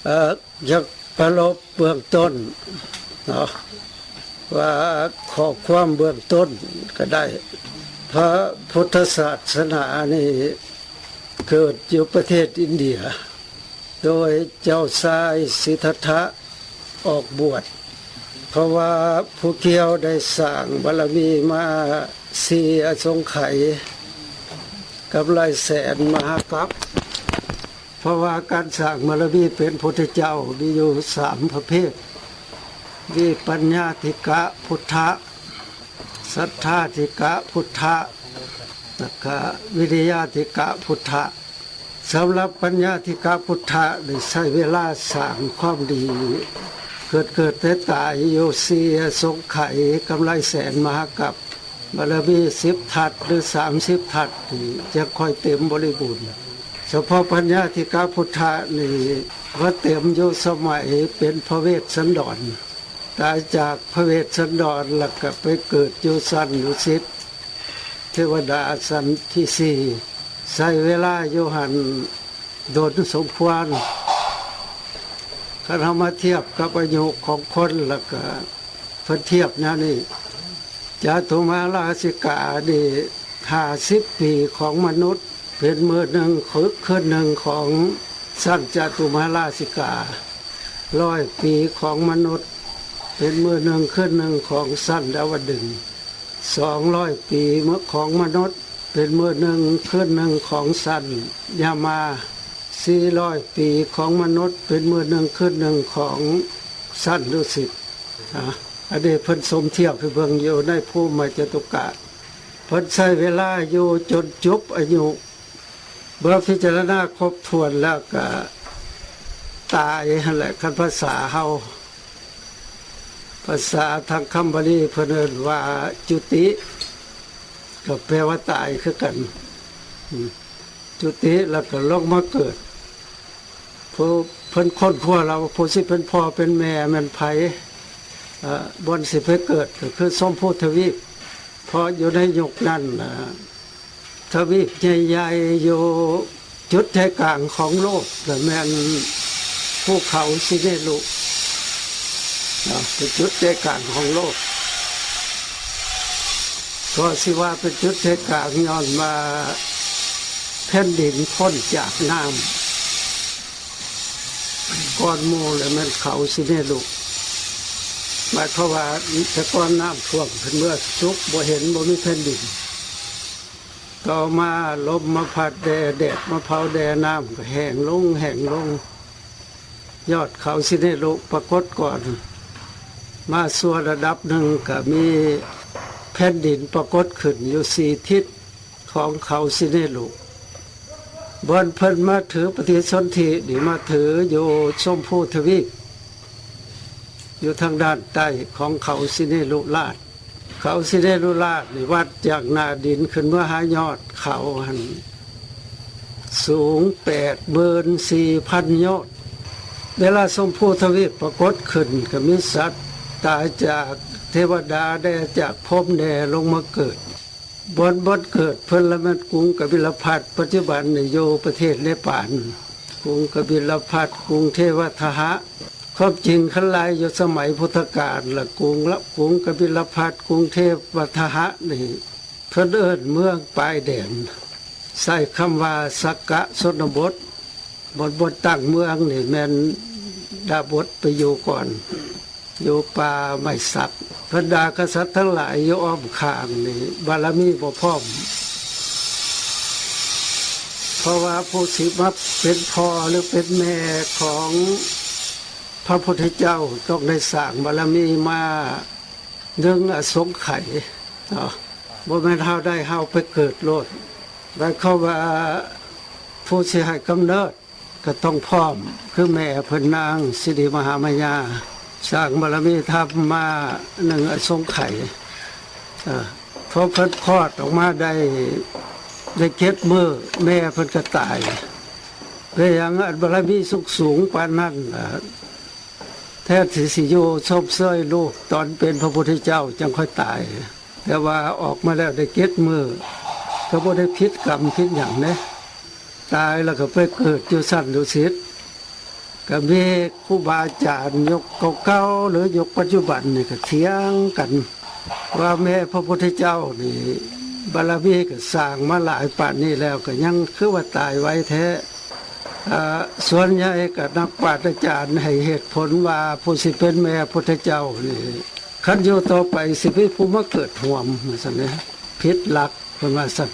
ເອີ ຢາກປະລົບເບື້ອງຕົ້ນເນາະ ວ່າຂໍ້ຄວາມເບື້ອງຕົ້ນກໍໄດ້. ພະພຸດທະສາສະໜານີ້ເກີດຢູ່ປະເທດອິນເດຍ ໂດຍເຈົ້າຊາຍສິດທັດຖະອອກບວດ ເພາະວ່າຜູ້ກ່ຽວໄດ້ສ້າງບາລະມີມາສີ່ອະສົງໄຂ ກຳໄລແສນມະຫາກັບ. ເພາະວ່າການສ້າງບາລະມີເປັນພຸດທະເຈົ້າມີຢູ່ສາມປະເພດ ວິປັນຍາທິກະພຸດທະ, ສັດທາທິກະພຸດທະ ແລ້ວກະວິລິຍາທິກະພຸດທະ. ສຳລັບປັນຍາທິກະພຸດທະໄດ້ໃຊ້ເວລາສ້າງຄວາມດີ ເກີດເກີດຕາຍຕາຍຢູ່ສີ່ອະສົງໄຂ ກຳໄລແສນມະຫາກັບ. ບາລະມີສິບທັດ ຫຼື ສາມສິບທັດນີ້ ຈະຄ່ອຍເຕັມບໍລິບູນ. ສະເພາະປັນຍາທິກະພຸດທະນີ້ ມາເຕັມຢູ່ສະໄໝເປັນພະເວດສັນດອນ. ຕາຍຈາກພະເວດສັນດອນ ແລ້ວກໍໄປເກີດຢູ່ຊັ້ນດຸສິດ ເທວະດາຊັ້ນທີສີ່ ໃຊ້ເວລາຢູ່ຫັ້ນດົນສົມຄວນ. ຄັນເຮົາມາທຽບກັບອາຍຸຂອງຄົນ ແລ້ວກະເພິ່ນທຽບແນວນີ້ ຈາຕຸມະຫາລາຊິການີ້ ຫ້າສິບປີຂອງມະນຸດເປັນມື້ໜຶ່ງ ຄືນໜຶ່ງຂອງຊັ້ນຈາຕຸມະຫາລາຊິກາ, ຮ້ອຍປີຂອງມະນຸດເປັນມື້ໜຶ່ງຄືນໜຶ່ງຂອງຊັ້ນດາວະດຶງ. ສອງຮ້ອຍປີຂອງມະນຸດເປັນມື້ໜຶ່ງຄືນໜຶ່ງຂອງຊັ້ນຍາມາ, ສີ່ຮ້ອຍປີຂອງມະນຸດເປັນມື້ໜຶ່ງຄືນໜຶ່ງຂອງຊັ້ນດຸສິດ. ອາ ອັນນີ້ເພິ່ນສົມທຽບໃຫ້ເບິ່ງຢູ່ໃນພູມມະຈະຕຸກະ. ເພິ່ນໃຊ້ເວລາຢູ່ຈົນຈົບອາຍຸ ເມື່ອພິຈາລະນາຄົບຖ້ວນແລ້ວກະຕາຍຫັ້ນແຫຼະ. ຄັນພາສາເຮົາ ພາສາທາງຄຳບາລີເພິ່ນເອີ້ນວ່າຈຸຕິ ກໍແປວ່າຕາຍຄືກັນ. ອືມ ຈຸຕິແລ້ວກໍລົງມາເກີດ. ຜູ້ເພິ່ນຄົ້ນຄວ້າແລ້ວ ຜູ້ຊິເປັນພໍ່ເປັນແມ່ແມ່ນໃຜ? ເອີ ບ່ອນຊິໄປເກີດກໍຄືຊົມພູທະວີບ ເພາະຢູ່ໃນຍຸກນັ້ນ ເອີ ທະວີບໃຫຍ່ໆຢູ່ຈຸດໃຈກາງຂອງໂລກ ກໍແມ່ນພູເຂົາສິເນລຸເນາະ ເປັນຈຸດໃຈກາງຂອງໂລກ. ກໍຊິວ່າເປັນຈຸດໃຈກາງ ຍ້ອນວ່າແຜ່ນດິນພົ້ນຈາກນ້ຳ ກ່ອນໝູ່ແລ້ວແມ່ນເຂົາສິເນລຸ ໝາຍຄວາມວ່າແຕ່ກ່ອນນ້ຳຖ້ວມ ເພິ່ນເມືອສຸກ ບໍ່ເຫັນ ບໍ່ມີແຜ່ນດິນ. ຕໍ່ມາລົມມາພັດແດ່ ແດດມາເຜົາແດ່ ນ້ຳກໍແຫ້ງລົງ ແຫ້ງລົງ. ຍອດເຂົາສິເນລຸປາກົດກ່ອນ ມາຊົ່ວລະດັບໜຶ່ງ ກໍມີແຜ່ນດິນປາກົດຂຶ້ນຢູ່ສີ່ທິດຂອງເຂົາສິເນລຸ. ບ່ອນເພິ່ນມາຖືປະຕິສົນທິນີ້ ມາຖືຢູ່ຊົມພູທະວີບ ຢູ່ທາງດ້ານໃຕ້ຂອງເຂົາສິເນລຸລາດ. ເຂົາສິເນລຸລາດນີ້ ວັດຈາກໜ້າດິນຂຶ້ນເມືອຫາຍອດເຂົາຫັ້ນ ສູງແປດໝື່ນສີ່ພັນໂຍດ. ເວລາຊົມພູທະວີບປາກົດຂຶ້ນ ກໍມີສັດຕາຍຈາກເທວະດາແດ່ ຈາກພົມແດ່ ລົງມາເກີດ. ບ່ອນ ບ່ອນເກີດເພິ່ນລະແມ່ນກຸງກະບິລະພັດ ປັດຈຸບັນນີ້ຢູ່ປະເທດເນປານ. ກຸງກະບິລະພັດ ກຸງເທວະທະຫະ ຄວາມຈິງຄັນໄລ່ຢູ່ສະໄໝພຸດທະການລະ ກຸງລະ ກຸງກະບິລະພັດ ກຸງເທວະທະຫະນີ້ ເພິ່ນເອີ້ນເມືອງປາຍແດນ ໃຊ້ຄຳວ່າສັກກະຊົນນະບົດ. ບ່ອນ ບ່ອນຕັ້ງເມືອງນີ້ແມ່ນດາບົດໄປຢູ່ກ່ອນ ຢູ່ປ່າໄມ້ສັກ. ບັນດາກະສັດທັງຫຼາຍຢູ່ອ້ອມຂ້າງນີ້ ບາລະມີບໍ່ພ້ອມ ເພາະວ່າຜູ້ຊິມາເປັນພໍ່ ຫຼື ເປັນແມ່ຂອງພະພຸດທະເຈົ້າ ຕ້ອງໄດ້ສ້າງບາລະມີມາໜຶ່ງອະສົງໄຂເນາະ. ບໍ່ແມ່ນເຮົາໄດ້ເຮົາໄປເກີດໂລດ. ໝາຍຄວາມວ່າຜູ້ຊິໃຫ້ກຳເນີດ ກໍຕ້ອງພ້ອມ ຄືແມ່ເພິ່ນນາງສິລິມະຫາມາຍາ ສ້າງບາລະມີທຳມາໜຶ່ງອະສົງໄຂ. ເອີ ພໍເພິ່ນຄອດອອກມາໄດ້ ໄດ້ເຈັດມື້ ແມ່ເພິ່ນກໍຕາຍ. ເປັນຫຍັງອັນບາລະມີສູງໆປານນັ້ນ ແທນທີ່ຊິຢູ່ຊົມເຊີຍລູກຕອນເປັນພະພຸດທະເຈົ້າຈັ່ງຄ່ອຍຕາຍ, ແຕ່ວ່າອອກມາແລ້ວໄດ້ເຈັດມື້ ກໍບໍ່ໄດ້ຜິດກຳຜິດຫຍັງເດ້. ຕາຍແລ້ວກໍໄປເກີດຢູ່ຊັ້ນດຸສິດ. ກໍມີຄູບາອາຈານຍຸກເກົ່າໆ ຫຼື ຍຸກປັດຈຸບັນນີ້ກໍຖຽງກັນວ່າແມ່ພະພຸດທະເຈົ້ານີ້ບາລະມີກໍສ້າງມາຫຼາຍປານນີ້ແລ້ວ ກໍຍັງຄືວ່າຕາຍໄວແທ້. ອາ ສ່ວນໃຫຍ່ກໍນັກປາດອາຈານໃຫ້ເຫດຜົນວ່າ ຜູ້ຊິເປັນແມ່ພຸດທະເຈົ້ານີ້ ຄັນຢູ່ຕໍ່ໄປຊິມີຜູ້ມາເກີດຮ່ວມ ວ່າຊັ້ນເດ ຜິດຫຼັກ ເພິ່ນວ່າຊັ້ນ.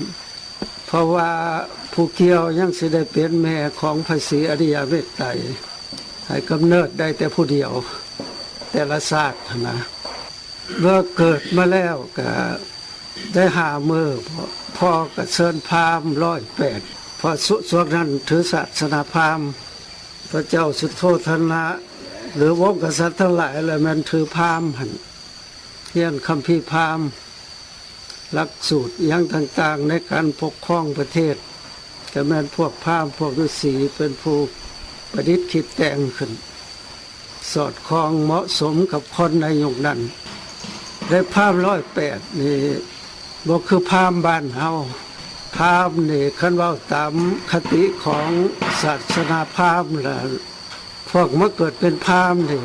ເພາະວ່າຜູ້ກ່ຽວຍັງຊິໄດ້ເປັນແມ່ຂອງພະສີອະລິຍະເມດໄຕ ໃຫ້ກຳເນີດໄດ້ແຕ່ຜູ້ດຽວ ແຕ່ລະຊາດຫັ້ນນະ. ເມື່ອເກີດມາແລ້ວກະໄດ້ຫ້າມື້ ພໍ່ກໍເຊີນພາມຮ້ອຍແປດ ເພາະ ຊ່ວງນັ້ນຖືສາສະໜາພາມ. ພະເຈົ້າສຸໂທທະນະ ຫຼື ວົງກະສັດທັງຫຼາຍລະແມ່ນຖືພາມຫັ້ນ ຮຽນຄຳພີພາມ ຫຼັກສູດອີ່ຫຍັງຕ່າງໆ ໃນການປົກຄອງປະເທດ ກໍແມ່ນພວກພາມ ພວກລືສີ ເປັນຜູ້ປະດິດຄິດແຕ່ງຂຶ້ນ ສອດຄ່ອງເໝາະສົມກັບຄົນໃນຍຸກນັ້ນ. ແລະ ພາມຮ້ອຍແປດນີ້ບໍ່ຄືພາມບ້ານເຮົາ. ພາມນີ້ ຄັນເວົ້າຕາມຄະຕິຂອງສາສະໜາພາມລະ ພວກມາເກີດເປັນພາມນີ້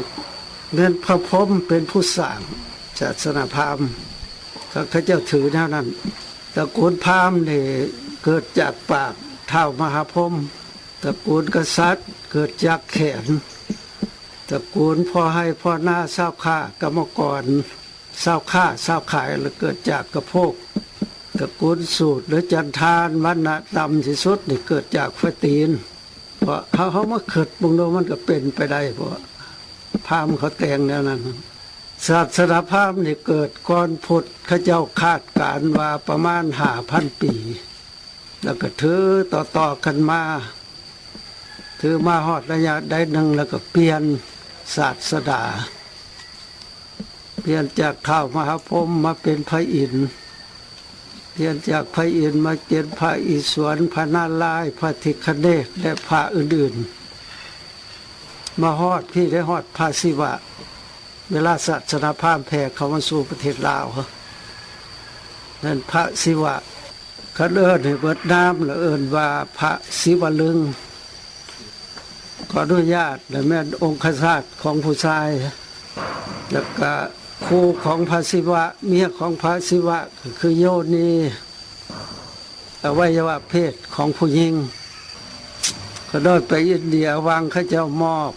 ແມ່ນພະພົມເປັນຜູ້ສ້າງສາສະໜາພາມ ເຂົາເຈົ້າຖືແນວນັ້ນ. ຕະກູນພາມນີ້ເກີດຈາກປາກທ້າວມະຫາພົມ, ຕະກູນກະສັດເກີດຈາກແຂນ, ຕະກູນພໍ່ໄຮ່ພໍ່ນາຊາວຄ້າກຳມະກອນ ຊາວຄ້າຊາວຂາຍ ແລະ ເກີດຈາກກະໂພກ, ຕະກູນສູດ ຫຼື ຈັນທານ ວັນນະຕ່ຳທີ່ສຸດນີ້ເກີດຈາກຝາຕີນ. ເພາະເຮົາ ເຮົາມາຄິດເບິ່ງດູ ມັນກໍເປັນໄປໄດ້ ເພາະພາມເຂົາແຕ່ງແນວນັ້ນ. ສາສະໜາພາມນີ້ເກີດກ່ອນພຸດ ເຂົາເຈົ້າຄາດການວ່າປະມານຫ້າພັນປີ ແລ້ວກໍຖືຕໍ່ໆກັນມາ ຖືມາຮອດໄລຍະໃດໜຶ່ງ ແລ້ວກໍປ່ຽນສາສະດາ ປ່ຽນຈາກທ້າວມະຫາພົມມາເປັນພະອິນ, ປ່ຽນຈາກພະອິນມາເປັນພະອິສວນ, ພະນາລາຍ, ພະພິຄະເນດ ແລະ ພະອື່ນໆ. ມາຮອດພີ້ໄດ້ຮອດພະສິວະ ເວລາສາສະໜາພາມແຜ່ເຂົ້າມາສູ່ປະເທດລາວ ນັ້ນພະສິວະ. ຄັນເອີ້ນໃຫ້ເບິດນາມລະເອີ້ນວ່າພະສິວະລຶງ. ຂໍອະນຸຍາດ ລະແມ່ນອົງຄະຊາດຂອງຜູ້ຊາຍ ລະກະຄູ່ຂອງພະສິວະ, ເມຍຂອງພະສິວະ ກໍຄືໂຍນີ ອະໄວຍະວະເພດຂອງຜູ້ຍິງ. ກໍໂດຍໄປອິນເດຍ ຫວ່າງເຂົາເຈົ້າມອບ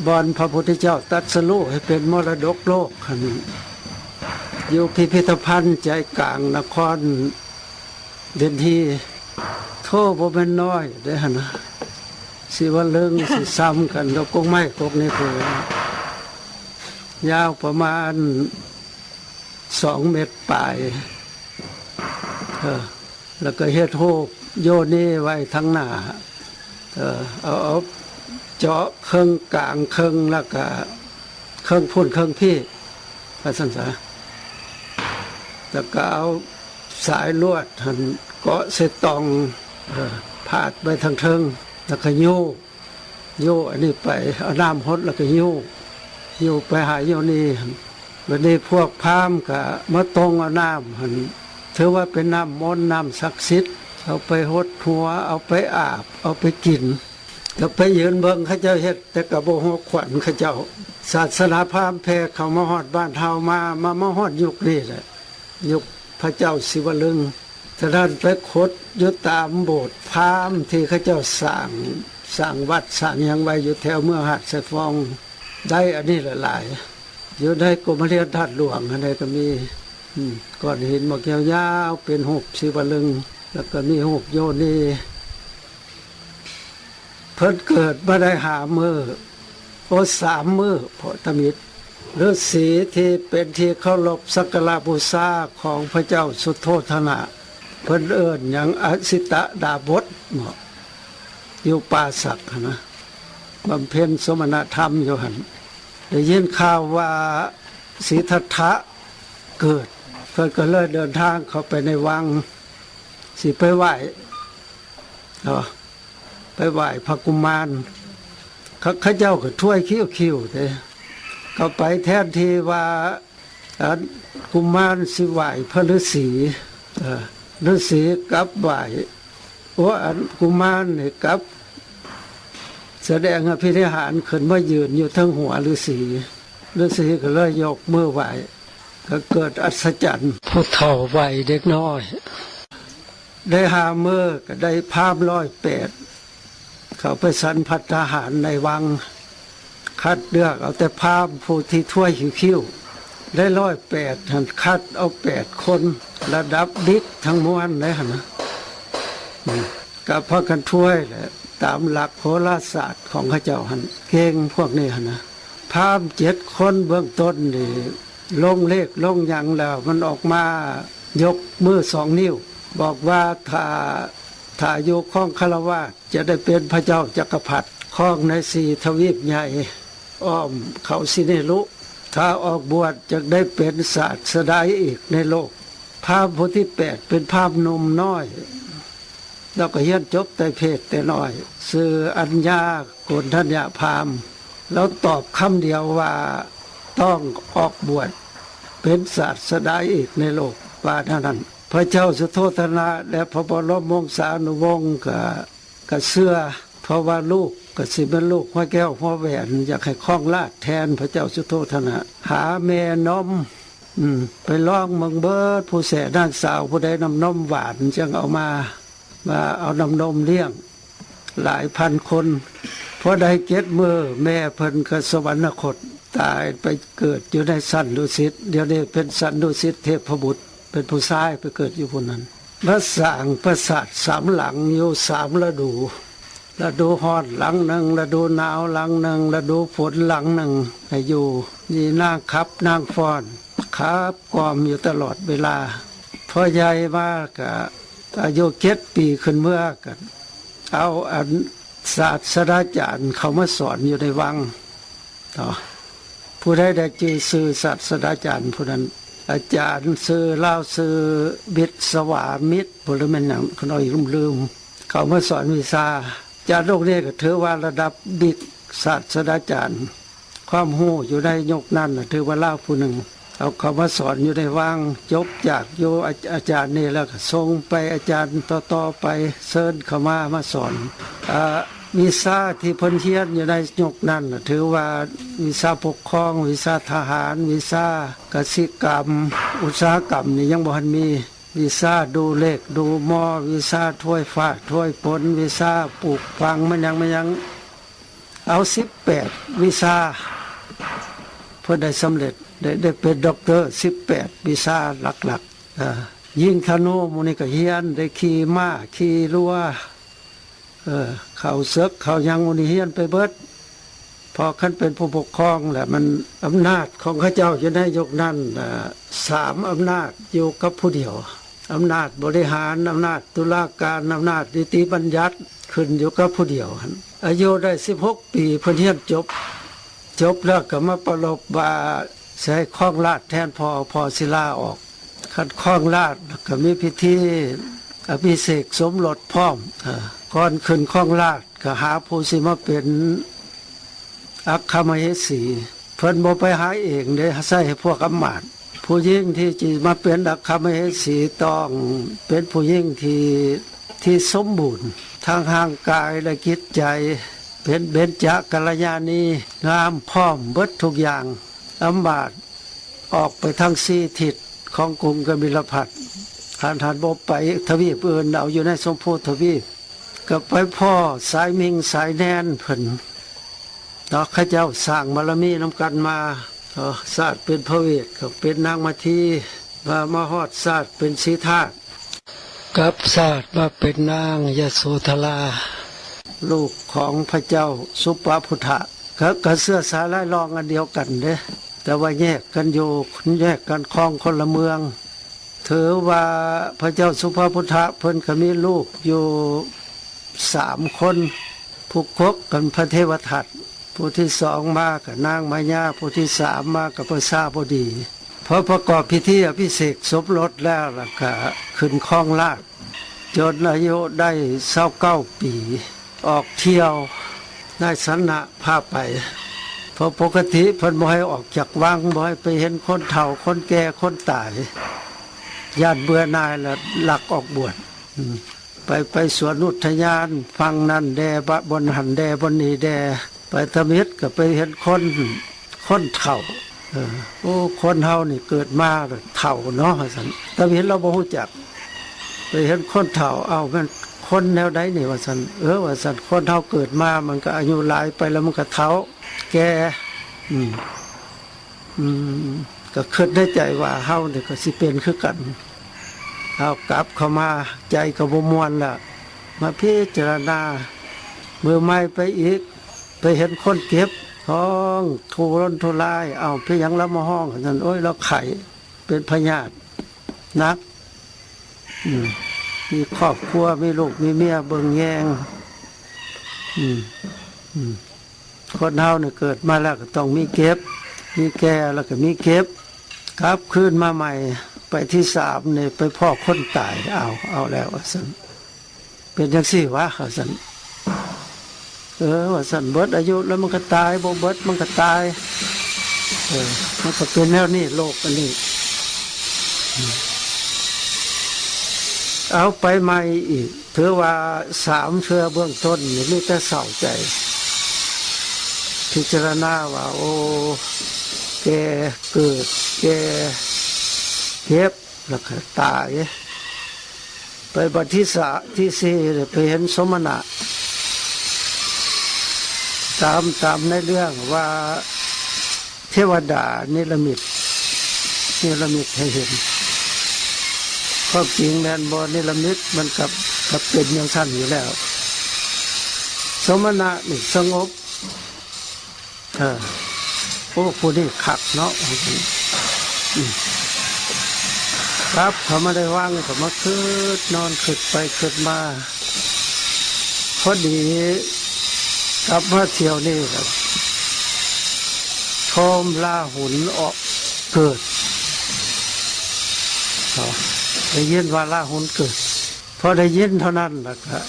ບ່ອນພະພຸດທະເຈົ້າຕັດສະຮູ້ໃຫ້ເປັນມໍລະດົກໂລກຫັ້ນ ຢູ່ພິພິທະພັນໃຈກາງນະຄອນເດນຮີ. ໂທ ບໍ່ແມ່ນນ້ອຍເດ້ຫັ້ນນະ, ສິວະລຶງຊິຊ່ຳກັນກັບກົກໄມ້ກົກນີ້ພຸ້ນ, ຍາວປະມານສອງເມັດປາຍ. ເອີ ແລ້ວກໍເຮັດຮູບໂຍນີໄວ້ທາງໜ້າ. ເອີ ເອົາ ເອົາເຈາະເຄິ່ງກາງເຄິ່ງ ແລ້ວກໍເຄິ່ງພຸ້ນເຄິ່ງພີ້ ວ່າຊັ້ນຊະ. ແລ້ວກໍເອົາສາຍລວດຫັ້ນເກາະໃສ່ຕ່ອງ ເອີ ພາດໄວ້ທາງເທິງ ແລ້ວກໍຍູ້ ຍູ້ອັນນີ້ໄປ ເອົານ້ຳຫົດແລ້ວກໍຍູ້ ຍູ້ໄປຫາໂຍນີຫັ້ນ. ບັດນີ້ພວກພາມກໍມາຕົງເອົານ້ຳຫັ້ນ ຖືວ່າເປັນນ້ຳມົນ ນ້ຳສັກສິດ ເອົາໄປຫົດຫົວ ເອົາໄປອາບ ເອົາໄປກິນ. ກໍໄປຢືນເບິ່ງເຂົາເຈົ້າເຮັດ ແຕ່ກໍບໍ່ຫົກຂວັນເຂົາເຈົ້າ. ສາສະໜາພາມແຜ່ເຂົ້າມາຮອດບ້ານເຮົາ ມາ ມາ ມາຮອດຍຸກນີ້ແຫຼະ ຍຸກພະເຈົ້າສິວະລຶງ. ສະນັ້ນໄປຂຸດຢູ່ຕາມໂບດພາມທີ່ເຂົາເຈົ້າສ້າງ ສ້າງວັດສ້າງຫຍັງໄວ້ຢູ່ແຖວເມືອງຫາດຊາຍຟອງ ໄດ້ອັນນີ້ຫຼາຍໆ. ຢູ່ໃນກົມມະລຽນທາດຫຼວງຫັ້ນໃດກໍມີ ອືມ ກ້ອນຫີນໝາກຍາວໆ ເປັນຮູບສີວະລຶງ ແລ້ວກໍມີຮູບໂຍນີ. ເພິ່ນເກີດມາໄດ້ຫ້າມື້ ໂອ ສາມມື້ ເພາະທຳອິດ ລືສີທີ່ເປັນທີ່ເຄົາລົບສັກກາລະບູຊາຂອງພະເຈົ້າສຸດໂທທະນະ ເພິ່ນເອີ້ນຫຍັງ ອະສິຕະດາບົດເນາະ ຢູ່ປ່າສັກຫັ້ນນະ ບຳເພັນສົມະນະທຳຢູ່ຫັ້ນ. ໄດ້ຍິນຂ່າວວ່າສີທັດຖະເກີດ ເພິ່ນກໍເລີຍເດີນທາງເຂົ້າໄປໃນວັງ ຊິໄປໄຫວ້ ເນາະ ໄປໄຫວ້ພະກຸມານ. ເຂົາ ເຂົາເຈົ້າກໍຖ້ວຍຄິ້ວໆເດ້ ເຂົ້າໄປ ແທນທີ່ວ່າ ອັນ ກຸມານຊິໄຫວ້ພະລືສີ ເອີ ລືສີກັບໄຫວ້ ໂອ ອັນ ກຸມານນີ້ກັບ ສະແດງອະພິນິຫານຂຶ້ນມາຢືນຢູ່ເທິງຫົວລືສີ. ລືສີກໍເລີຍຍົກມືໄຫວ້ ກໍເກີດອັດສະຈັນ ຜູ້ເຖົ້າໄຫວ້ເດັກນ້ອຍ ໄດ້ຫ້າມື້ກໍໄດ້ພາມຮ້ອຍແປດ ເຂົ້າໄປສັນພັດທະຫານໃນວັງ ຄັດເລືອກເອົາແຕ່ພາມຜູ້ທີ່ຖ້ວຍຄິ້ວໆ ໄດ້ຮ້ອຍແປດຫັ້ນ ຄັດເອົາແປດຄົນ ລະດັບບິກທັງມວນເດ້ຫັ້ນນະ ອືມ ກໍພາກັນຖ້ວຍແຫຼະ ຕາມຫຼັກໂຫລາສາດຂອງເຂົາເຈົ້າຫັ້ນ ເກັ່ງພວກນີ້ຫັ້ນນະ. ພາມເຈັດຄົນເບື້ອງຕົ້ນນີ້ ລົງເລກລົງຫຍັງແລ້ວ ມັນອອກມາຍົກມືສອງນິ້ວ ບອກວ່າ ຖ້າ ຖ້າຢູ່ຄອງຄາລະວາດ ຈະໄດ້ເປັນພະເຈົ້າຈັກກະພັດ ຄອງໃນສີ່ທະວີບໃຫຍ່ ອ້ອມເຂົາສິເນລຸ. ຖ້າອອກບວດ ຈະໄດ້ເປັນສາດສະດາອີກໃນໂລກ. ພາມຜູ້ທີແປດ ເປັນພາມໜຸ່ມນ້ອຍ ລາວກໍຮຽນຈົບໄຕເພດແຕ່ນ້ອຍ ຊື່ອັນຍາໂກນທັນຍະພາມ. ລາວຕອບຄຳດຽວວ່າ ຕ້ອງອອກບວດເປັນສາດສະດາອີກໃນໂລກ ວ່າແນວນັ້ນ. ພະເຈົ້າສຸໂທທະນະ ແລະ ພະບໍລົມວົງສານຸວົງກໍ ກໍເຊື່ອ ເພາະວ່າລູກກໍຊິແມ່ນລູກຫົວແກ້ວຫົວແຫວນ ຢາກໃຫ້ຄອງລາດແທນພະເຈົ້າສຸໂທທະນະ. ຫາແມ່ນົມ ອືມ ໄປລອງເບິ່ງເບີດ ຜູ້ແສນາງສາວຜູ້ໃດນ້ຳນົມຫວານ ຈັ່ງເອົາມາ ມາເອົານ້ຳນົມລ້ຽງຫຼາຍພັນຄົນ. ພໍໄດ້ເຈັດມື້ ແມ່ເພິ່ນກໍສະຫວັນນະຄົດ ຕາຍໄປເກີດຢູ່ໃນສັນດຸສິດ ດຽວນີ້ເປັນສັນດຸສິດເທບພະບຸດ ເປັນຜູ້ຊາຍໄປເກີດຢູ່ພຸ້ນນັ້ນ. ມາສ້າງປາສາດສາມຫຼັງຢູ່ສາມລະດູ ລະດູຮ້ອນຫຼັງໜຶ່ງ ລະດູໜາວຫຼັງໜຶ່ງ ລະດູຝົນຫຼັງໜຶ່ງໃຫ້ຢູ່. ມີນາງຂັບນາງຟ້ອນ ຂັບກອມຢູ່ຕະຫຼອດເວລາ. ພໍໃຫຍ່ມາກະອາຍຸເຈັດປີຂຶ້ນເມືອ ກະເອົາອັນສາດສະດາຈານເຂົ້າມາສອນຢູ່ໃນວັງ. ເນາະ ຜູ້ໃດໄດ້ຈື່ຊື່ສາດສະດາຈານຜູ້ນັ້ນ ອາຈານຊື່ ລາວຊື່ວິດສະຫວາມິດບໍ ຫຼືແມ່ນຫຍັງ ຂ້ານ້ອຍລືມໆ ເຂົ້າມາສອນວິຊາ. ອາຈານອົງນີ້ກໍຖືວ່າລະດັບບິກສາດສະດາຈານ ຄວາມຮູ້ຢູ່ໃນຍຸກນັ້ນນະ ຖືວ່າລາວຜູ້ໜຶ່ງ ເອົາເຂົ້າມາສອນຢູ່ໃນວັງ. ຈົບຈາກຢູ່ອາ ອາຈານນີ້ແລ້ວ ກໍສົ່ງໄປອາຈານຕໍ່ໆໄປ ເຊີນເຂົ້າມາ ມາສອນ. ອາ ວິຊາທີ່ເພິ່ນຮຽນຢູ່ໃນຍຸກນັ້ນນະ ຖືວ່າວິຊາປົກຄອງ, ວິຊາທະຫານ, ວິຊາກະສິກຳ, ອຸດສາຫະກຳນີ້ຍັງບໍ່ທັນມີ. ວິຊາດູເລກດູມໍ, ວິຊາຖ້ວຍຟ້າຖ້ວຍຝົນ, ວິຊາປູກຝັງ ມະຫຍັງມະຫຍັງ. ເອົາສິບແປດວິຊາ ເພິ່ນໄດ້ສຳເລັດ ໄດ້ ໄດ້ເປັນດັອກເຕີສິບແປດວິຊາຫຼັກໆ. ເອີ ຍິງທະນູໝູ່ນີ້ກໍຮຽນ ໄດ້ຂີ່ມ້າຂີ່ລົວ ເອີ ເຂົ້າເສິກເຂົ້າຫຍັງໝູ່ນີ້ຮຽນໄປເບິດ. ເພາະຄັນເປັນຜູ້ປົກຄອງແຫຼະ ມັນອຳນາດຂອງເຂົາເຈົ້າຢູ່ໃນຍຸກນັ້ນນະ ສາມອຳນາດຢູ່ກັບຜູ້ດຽວ. ອຳນາດບໍລິຫານ, ອຳນາດຕຸລາການ, ອຳນາດນິຕິບັນຍັດ ຂຶ້ນຢູ່ກັບຜູ້ດຽວຫັ້ນ. ອາຍຸໄດ້ສິບຫົກປີ ເພິ່ນຮຽນຈົບ, ຈົບແລ້ວກໍມາປະລົບວ່າຊິໃຫ້ຄອງລາດແທນພໍ່, ພໍ່ສິລາອອກ. ຄັນຄອງລາດກໍມີພິທີອະພິເສກສົມລົດພ້ອມ. ເອີ ກ່ອນຂຶ້ນຄອງລາດກໍຫາຜູ້ຊິມາເປັນອັກຄະມະເຫສີ. ເພິ່ນບໍ່ໄປຫາເອງເດ້, ໃຊ້ໃຫ້ພວກອຳມາດ. ຜູ້ຍິງທີ່ຈະມາເປັນອັກຄະມະເຫສີ ຕ້ອງເປັນຜູ້ຍິງທີ່ ທີ່ສົມບູນທັງຮ່າງກາຍ ແລະ ຈິດໃຈ, ເປັນເບັນຈະກັນລະຍານີ, ງາມພ້ອມເບິດທຸກຢ່າງ. ອຳມາດອອກໄປທັງສີ່ທິດຂອງກຸງກະບິລະພັດ. ທ່ານ ທ່ານບໍ່ໄປທະວີບອື່ນ, ເອົາຢູ່ໃນຊົມພູທະວີບ. ກໍໄປພໍ້ສາຍມິ່ງສາຍແນນເພິ່ນເນາະ, ເຂົາເຈົ້າສ້າງບາລະມີນຳກັນມາເນາະ. ຊາດເປັນພະເວດ ກໍເປັນນາງມາທີ, ມາ ມາຮອດຊາດເປັນສີທາດ ກັບຊາດມາເປັນນາງຍະໂສທະລາ ລູກຂອງພະເຈົ້າສຸປະພຸດທະ. ກໍ ກໍເຊື້ອສາຍລາຍລອງອັນດຽວກັນເດ້, ແຕ່ວ່າແຍກກັນຢູ່, ແຍກກັນຄອງຄົນລະເມືອງ. ຖືວ່າພະເຈົ້າສຸພະພຸດທະເພິ່ນກໍມີລູກຢູ່ສາມຄົນ, ຜູ້ກົກກັນພະເທວະທັດ, ຜູ້ທີສອງມາກໍນາງມາຍາ, ຜູ້ທີສາມມາກໍພະຊາບໍດີ. ພໍປະກອບພິທີອະພິເສກສົມລົດແລ້ວ ແລ້ວກໍຂຶ້ນຄອງລາດ ຈົນອາຍຸໄດ້ຊາວເກົ້າປີ. ອອກທ່ຽວ ນາຍສັນນະພາໄປ, ເພາະປົກກະຕິເພິ່ນບໍ່ໃຫ້ອອກຈາກວັງ, ບໍ່ໃຫ້ໄປເຫັນຄົນເຖົ້າຄົນແກ່ຄົນຕາຍ, ຢ້ານເບື່ອໜ່າຍ ແລ້ວລັກອອກບວດ. ອືມ ໄປ ໄປສວນອຸດທະຍານຝັ່ງນັ້ນແດ່ ບະ ບ່ອນຫັ້ນແດ່ ບ່ອນນີ້ແດ່ ໄປທຳອິດກໍໄປເຫັນຄົນ ຄົນເຖົ້າ. ເອີ ໂອ້ ຄົນເຮົານີ້ເກີດມາແລ້ວເຖົ້າເນາະ ວ່າຊັ້ນ. ທຳອິດລາວບໍ່ຮູ້ຈັກ ໄປເຫັນຄົນເຖົ້າ ເອົ້າ ແມ່ນຄົນແນວໃດນີ້ ວ່າຊັ້ນ. ເອີ ວ່າຊັ້ນ ຄົນເຮົາເກີດມາມັນກໍອາຍຸຫຼາຍໄປແລ້ວມັນກໍເຖົ້າ ແກ່ ອືມ ອືມ ກໍຄິດໃນໃຈວ່າເຮົານີ້ກໍຊິເປັນຄືກັນ. ເຮົາກັບເຂົ້າມາໃຈກໍບໍ່ມ່ວນລະ ມາພິຈາລະນາມື້ໃໝ່ໄປອີກ ໄປເຫັນຄົນເຈັບ ຮ້ອງທຸລົນທຸລາຍ. ເອົ້າ ເປັນຫຍັງລາວມາຮ້ອງ? ວ່າຊັ້ນ ໂອ້ຍ ລາວໄຂ້ ເປັນພະຍາດໜັກ ອືມ ມີຄອບຄົວ ມີລູກມີເມຍເບິ່ງແຍງ ອືມ ອືມ ຄົນເຮົານີ້ເກີດມາແລ້ວກໍຕ້ອງມີເຈັບ ມີແກ່ ແລ້ວກໍມີເຈັບ ກັບຄືນມາໃໝ່ ໄປທີສາມນີ້ໄປພໍ້ຄົນຕາຍ ເອົາ ເອົາແລ້ວ ວ່າຊັ້ນ. ເປັນຈັ່ງຊີ້ຫວາ ວ່າຊັ້ນ. ເອີ ວ່າຊັ້ນ ເບິດອາຍຸແລ້ວມັນກໍຕາຍ ບໍ່ເບິດມັນກໍຕາຍ. ເອີ ມັນກໍເປັນແນວນີ້ ໂລກອັນນີ້. ເອົາ ໄປໃໝ່ອີກ ຖືວ່າສາມເທື່ອເບື້ອງຕົ້ນນີ້ມີແຕ່ເສົ້າໃຈ ພິຈາລະນາວ່າ ໂອ້ ແກ່ ເກີດ ແກ່ ເຈັບ ແລ້ວກໍຕາຍ. ໄປບັດທີສາ ທີສີ່ ໄປເຫັນສົມະນະ ຕາມ ຕາມໃນເລື່ອງວ່າເທວະດານິລະມິດ ນິລະມິດໃຫ້ເຫັນ. ຄວາມຈິງແມ່ນບໍ່ນິລະມິດ ມັນກໍ ກໍເປັນຈັ່ງຊັ້ນຢູ່ແລ້ວ. ສົມະນະນີ້ສະຫງົບ ເອີ ໂອ້ ຜູ້ນີ້ຄັກເນາະ ອືມ ກັບເຂົ້າມາໃນວັງ ກໍມາຄິດ ນອນຄິດໄປຄິດມາ ພໍດີກັບມາທ່ຽວນີ້ກໍ ໂທມລາຫຸນອອກເກີດ ເນາະ ໄດ້ຍິນວ່າລາຫຸນເກີດ. ພໍໄດ້ຍິນເທົ່ານັ້ນລະກະ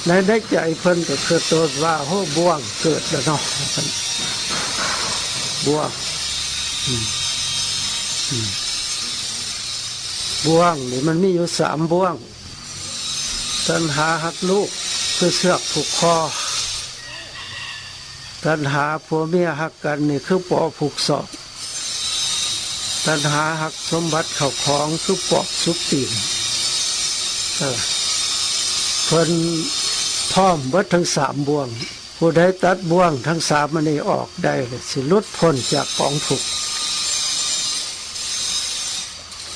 ໃນ ໃນໃຈເພິ່ນກໍຄິດໂຕດວ່າ ໂຫ ບ່ວງເກີດແລ້ວເນາະ ບ່ວງ ອືມ ອືມ ບ່ວງນີ້ມັນມີຢູ່ສາມບ່ວງ. ຕັນຫາຮັກລູກຄືເຊືອກຜູກຄໍ ຕັນຫາຜົວເມຍຮັກກັນນີ້ຄືປໍຜູກສອກ ຕັນຫາຮັກສົມບັດເຂົ້າຂອງຄືປອບສຸບຕີນ. ເອີ ເພິ່ນພ້ອມເບິດທັງສາມບ່ວງ. ຜູ້ໃດຕັດບ່ວງທັງສາມອັນນີ້ອອກໄດ້ ຊິຫຼຸດພົ້ນຈາກກອງທຸກ.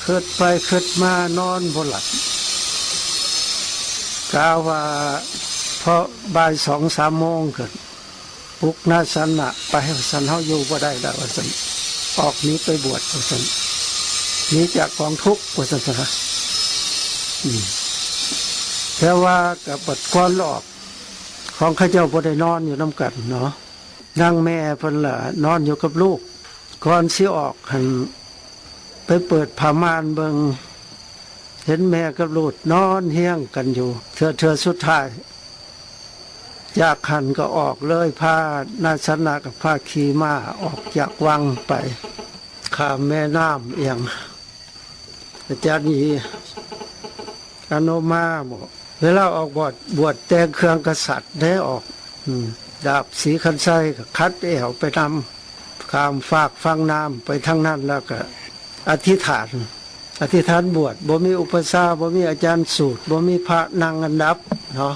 ຄິດໄປຄິດມານອນບໍ່ຫຼັບ ກະວ່າພໍບ່າຍສອງສາມໂມງກໍ ປຸກນາສັນນະ ໄປ ວ່າຊັ້ນ ເຮົາຢູ່ບໍ່ໄດ້ແລ້ວ ວ່າຊັ້ນ ອອກໜີໄປບວດ ວ່າຊັ້ນ ໜີຈາກກອງທຸກ ວ່າຊັ້ນຊະນະ. ອືມ ແຕ່ວ່າກໍບັດກ່ອນອອກ ຂອງເຂົາເຈົ້າບໍ່ໄດ້ນອນຢູ່ນຳກັນເນາະ ນາງແມ່ເພິ່ນລະນອນຢູ່ກັບລູກ. ກ່ອນຊິອອກຫັ້ນ ໄປເປີດຜ້າມ່ານເບິ່ງ ເຫັນແມ່ກັບລູກນອນຮຽງກັນຢູ່ ເທື່ອ ເທື່ອສຸດທ້າຍ. ຈາກຫັ້ນກໍອອກເລີຍ ພານາສັນນະກໍພາຂີ່ມ້າອອກຈາກວັງໄປ ຂ້າມແມ່ນ້ຳອີຫຍັງ ອາຈານອີ ອະນຸມາບໍ ເວລາອອກບວດ ບວດແຕ່ງເຄື່ອງກະສັດເດ້ອອກ ອືມ ດາບສີຄັນໄຊກໍຂັດແອວໄປນຳ ຂ້າມຟາກຝັ່ງນ້ຳໄປທາງນັ້ນ ແລ້ວກໍອະທິຖານ ອະທິຖານບວດ ບໍ່ມີອຸປະຊາ ບໍ່ມີອາຈານສູດ ບໍ່ມີພະນັ່ງອັນດັບເນາະ.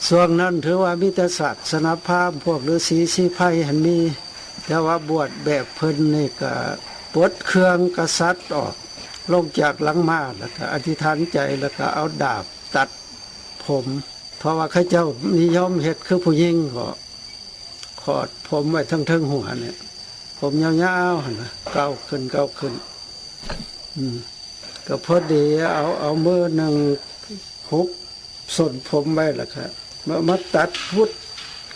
ຊ່ວງນັ້ນຖືວ່າມີແຕ່ສາສະໜາພາມ ພວກລືສີສີໄພຫັ້ນມີ ແຕ່ວ່າບວດແບບເພິ່ນນີ້ກະປົດເຄື່ອງກະສັດອອກ ລົງຈາກຫຼັງມ້າ ແລ້ວກະອະທິຖານໃຈ ແລ້ວກະເອົາດາບຕັດຜົມ ເພາະວ່າເຂົາເຈົ້ານິຍົມເຮັດຄືຜູ້ຍິງ ກໍຂອດຜົມໄວ້ເທິງໆຫົວນີ້ ຜົມຍາວໆຫັ້ນນະ ເກົາຂຶ້ນ ເກົາຂຶ້ນ ອືມ ກໍພໍດີເອົາ ເອົາມືໜຶ່ງຫຸບສົ້ນຜົມໄວ້ ແລ້ວກະມາ ມາຕັດພຸດ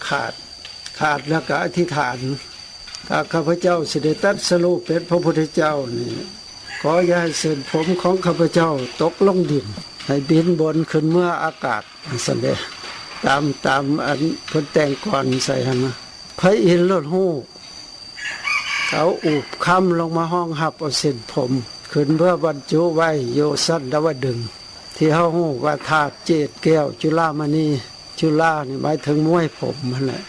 ຂາດ ຂາດແລ້ວກະອະທິຖານ ຖ້າຂ້າພະເຈົ້າຊິໄດ້ຕັດສະຮູ້ເປັນພະພຸດທະເຈົ້ານີ້ ຂໍຢ່າໃຫ້ເສັ້ນຜົມຂອງຂ້າພະເຈົ້າຕົກລົງດິນ ໃຫ້ບິນບົນຂຶ້ນເມືອອາກາດ ຈັ່ງຊັ້ນເດ້ ຕາມ ຕາມອັນເພິ່ນແຕ່ງກ່ອນໃສ່ຫັ້ນນະ. ພະອິນໂລດຮູ້ ເອົາອູບຄຳລົງມາຮອງຮັບເອົາເສັ້ນຜົມ ຂຶ້ນເມືອບັນຈຸໄວ້ຢູ່ຊັ້ນດາວະດຶງ ທີ່ເຮົາຮູ້ວ່າທາດເຈດແກ້ວ ຈຸລາມະນີ ຈຸລານີ້ໝາຍເຖິງມວຍຜົມຫັ້ນແຫຼະ.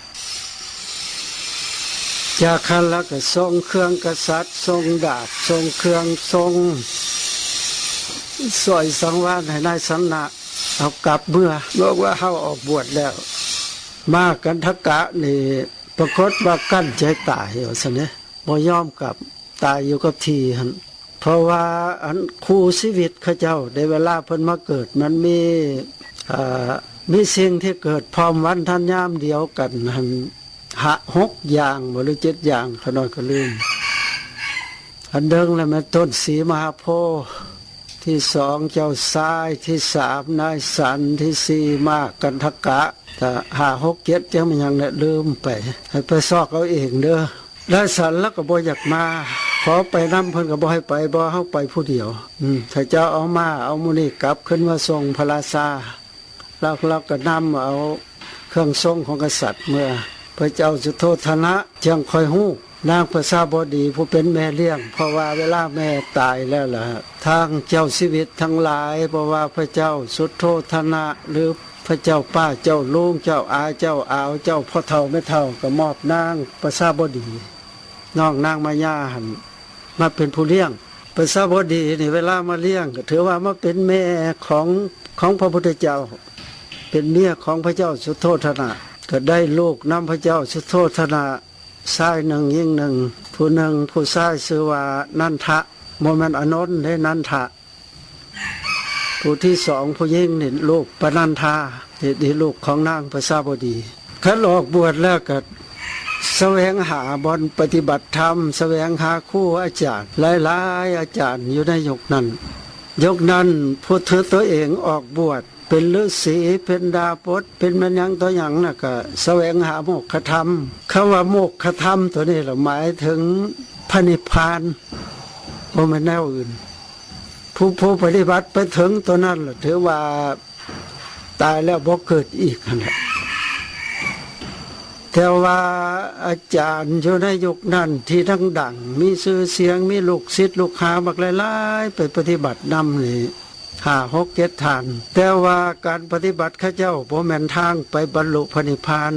ຈາກຫັ້ນລະກໍສົ່ງເຄື່ອງກະສັດ ສົ່ງດາບ ສົ່ງເຄື່ອງ ສົ່ງສອຍສັງວານໃຫ້ນາຍສັນນະ ເອົາກັບເມືອ ບອກວ່າເຮົາອອກບວດແລ້ວ. ມາກັນທະກະນີ້ປາກົດວ່າກັ້ນໃຈຕາຍວ່າຊັ້ນເດ ບໍ່ຍອມກັບ ຕາຍຢູ່ກັບທີ່ຫັ້ນ ເພາະວ່າອັນຄູ່ຊີວິດເຂົາເຈົ້າ ໃນເວລາເພິ່ນມາເກີດ ມັນມີ ເອີ ມີສິ່ງທີ່ເກີດພ້ອມວັນທັນຍາມດຽວກັນຫັ້ນ ຫ້າ ຫົກຢ່າງບໍ ຫຼື ເຈັດຢ່າງ ຂ້ານ້ອຍກໍລືມ. ອັນໜຶ່ງລະແມ່ນຕົ້ນສີມະຫາໂພ ທີສອງເຈົ້າຊາຍ ທີສາມນາຍສັນ ທີສີ່ມ້າກັນທະກະ ຖ້າຫ້າ ຫົກ ເຈັດ ຈັກແມ່ນຫຍັງແຫຼະ ລືມໄປ ໃຫ້ໄປຊອກເອົາເອງເດີ. ນາຍສັນລາວກໍບໍ່ຢາກມາ ຂໍໄປນຳເພິ່ນກໍບໍ່ໃຫ້ໄປ ບໍ່ ເຮົາໄປຜູ້ດຽວ. ອືມ ຖ້າເຈົ້າເອົາມ້າເອົາໝູ່ນີ້ກັບຄືນມາສົ່ງພະລາຊາ ລາວ ລາວກໍນຳເອົາເຄື່ອງຊົງຂອງກະສັດເມືອ. ພະເຈົ້າສຸໂທທະນະຈັ່ງຄ່ອຍຮູ້ ນາງປະຊາບໍດີຜູ້ເປັນແມ່ລ້ຽງ ເພາະວ່າເວລາແມ່ຕາຍແລ້ວລະ ທາງເຈົ້າຊີວິດທັງຫຼາຍ ບໍ່ວ່າພະເຈົ້າສຸໂທທະນະ ຫຼື ພະເຈົ້າປ້າ ເຈົ້າລຸງ ເຈົ້າອາ ເຈົ້າອາວ ເຈົ້າພໍ່ເຖົ້າແມ່ເຖົ້າ ກໍມອບນາງປະຊາບໍດີ ນ້ອງນາງມາຍາຫັ້ນ ມາເປັນຜູ້ລ້ຽງ. ປະຊາບໍດີນີ້ເວລາມາລ້ຽງ ກໍຖືວ່າມາເປັນແມ່ຂອງ ຂອງພະພຸດທະເຈົ້າ ເປັນເມຍຂອງພະເຈົ້າສຸໂທທະນະ ກໍໄດ້ລູກນຳພະເຈົ້າສຸໂທທະນະ ຊາຍໜຶ່ງຍິງໜຶ່ງ ຜູ້ໜຶ່ງຜູ້ຊາຍຊື່ວ່ານັນທະ ບໍ່ແມ່ນອານົນເດ້ ນັນທະ. ຜູ້ທີສອງຜູ້ຍິງນີ້ລູກປະນັນທາ ນີ້ ນີ້ລູກຂອງນາງປະຊາບໍດີ. ຄັນອອກບວດແລ້ວກໍສະແຫວງຫາບ່ອນປະຕິບັດທຳ ສະແຫວງຫາຄູອາຈານ ຫຼາຍໆອາຈານຢູ່ໃນຍຸກນັ້ນ. ຍຸກນັ້ນຜູ້ຖືຕົວເອງອອກບວດ ເປັນລືສີ ເປັນດາບົດ ເປັນແມ່ນຫຍັງຕໍ່ຫຍັງນະ ກະສະແຫວງຫາໂມກຂະທຳ. ຄຳວ່າໂມກຂະທຳຕົວນີ້ລະ ໝາຍເຖິງພະນິບພານ ບໍ່ແມ່ນແນວອື່ນ. ຜູ້ ຜູ້ປະຕິບັດໄປເຖິງຕົວນັ້ນລະ ຖືວ່າຕາຍແລ້ວບໍ່ເກີດອີກຫັ້ນແຫຼະ. ແຕ່ວ່າອາຈານຢູ່ໃນຍຸກນັ້ນທີ່ດັງໆ ມີຊື່ສຽງ ມີລູກສິດລູກຫາບັກຫຼາຍໆ ໄປປະຕິບັດນຳນີ້ ຫ້າ ຫົກ ເຈັດທ່ານ. ແຕ່ວ່າການປະຕິບັດເຂົາເຈົ້າບໍ່ແມ່ນທາງໄປບັນລຸພະນິບພານ.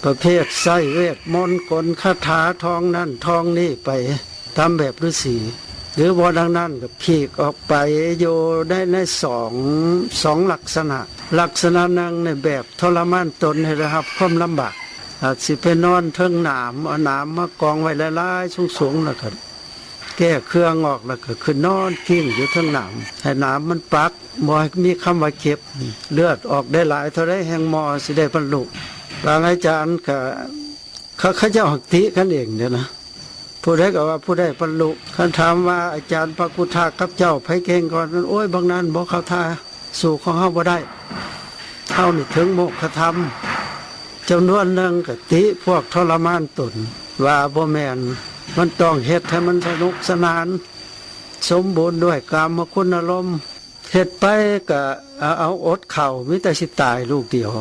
ປະເພດໃຊ້ເວດມົນກົນຄາຖາທ່ອງນັ້ນທ່ອງນີ້ໄປຕາມແບບລືສີ ຫຼືບໍ່ດັ່ງນັ້ນກໍພີກອອກໄປຢູ່ໃນ ໃນສອງ ສອງລັກສະນະ. ລັກສະນະໜຶ່ງໃນແບບທໍລະມານຕົນໃຫ້ໄດ້ຮັບຄວາມລຳບາກ ອາດຊິໄປນອນເທິງໜາມ ເອົາໜາມມາກອງໄວ້ຫຼາຍໆສູງໆ ແລ້ວກໍ ແກ້ເຄື່ອງອອກ ແລ້ວກໍຂຶ້ນນອນກິ້ງຢູ່ເທິງໜາມ ໃຫ້ໜາມມັນປັກ ບໍ່ໃຫ້ມີຄຳວ່າເຈັບ. ເລືອດອອກໄດ້ຫຼາຍເທົ່າໃດແຮ່ງໝໍຊິໄດ້ບັນລຸ. ບາງອາຈານກໍ ເຂົາ ເຂົາເຈົ້າຮັກຕິກັນເອງເດ້ນະ ຜູ້ໃດກໍວ່າຜູ້ໃດບັນລຸ. ຄັນຖາມວ່າອາຈານພະກຸດທະກັບເຈົ້າໃຜເກັ່ງກວ່າກັນ? ໂອ້ຍ ບັກນັ້ນບໍ່ເຂົ້າທ່າ ສູ້ຂອງເຮົາບໍ່ໄດ້ ເຮົານີ້ເຖິງໂມກຂະທຳ. ຈຳນວນໜຶ່ງກໍຕິພວກທໍລະມານຕົນວ່າບໍ່ແມ່ນ ມັນຕ້ອງເຮັດໃຫ້ມັນສະໜຸກສະໜານ ສົມບູນດ້ວຍກາມະຄຸນອາລົມ. ເຮັດໄປກໍເອົາ ເອົາອົດເຂົ້າ ມີແຕ່ຊິຕາຍລູກດຽວ.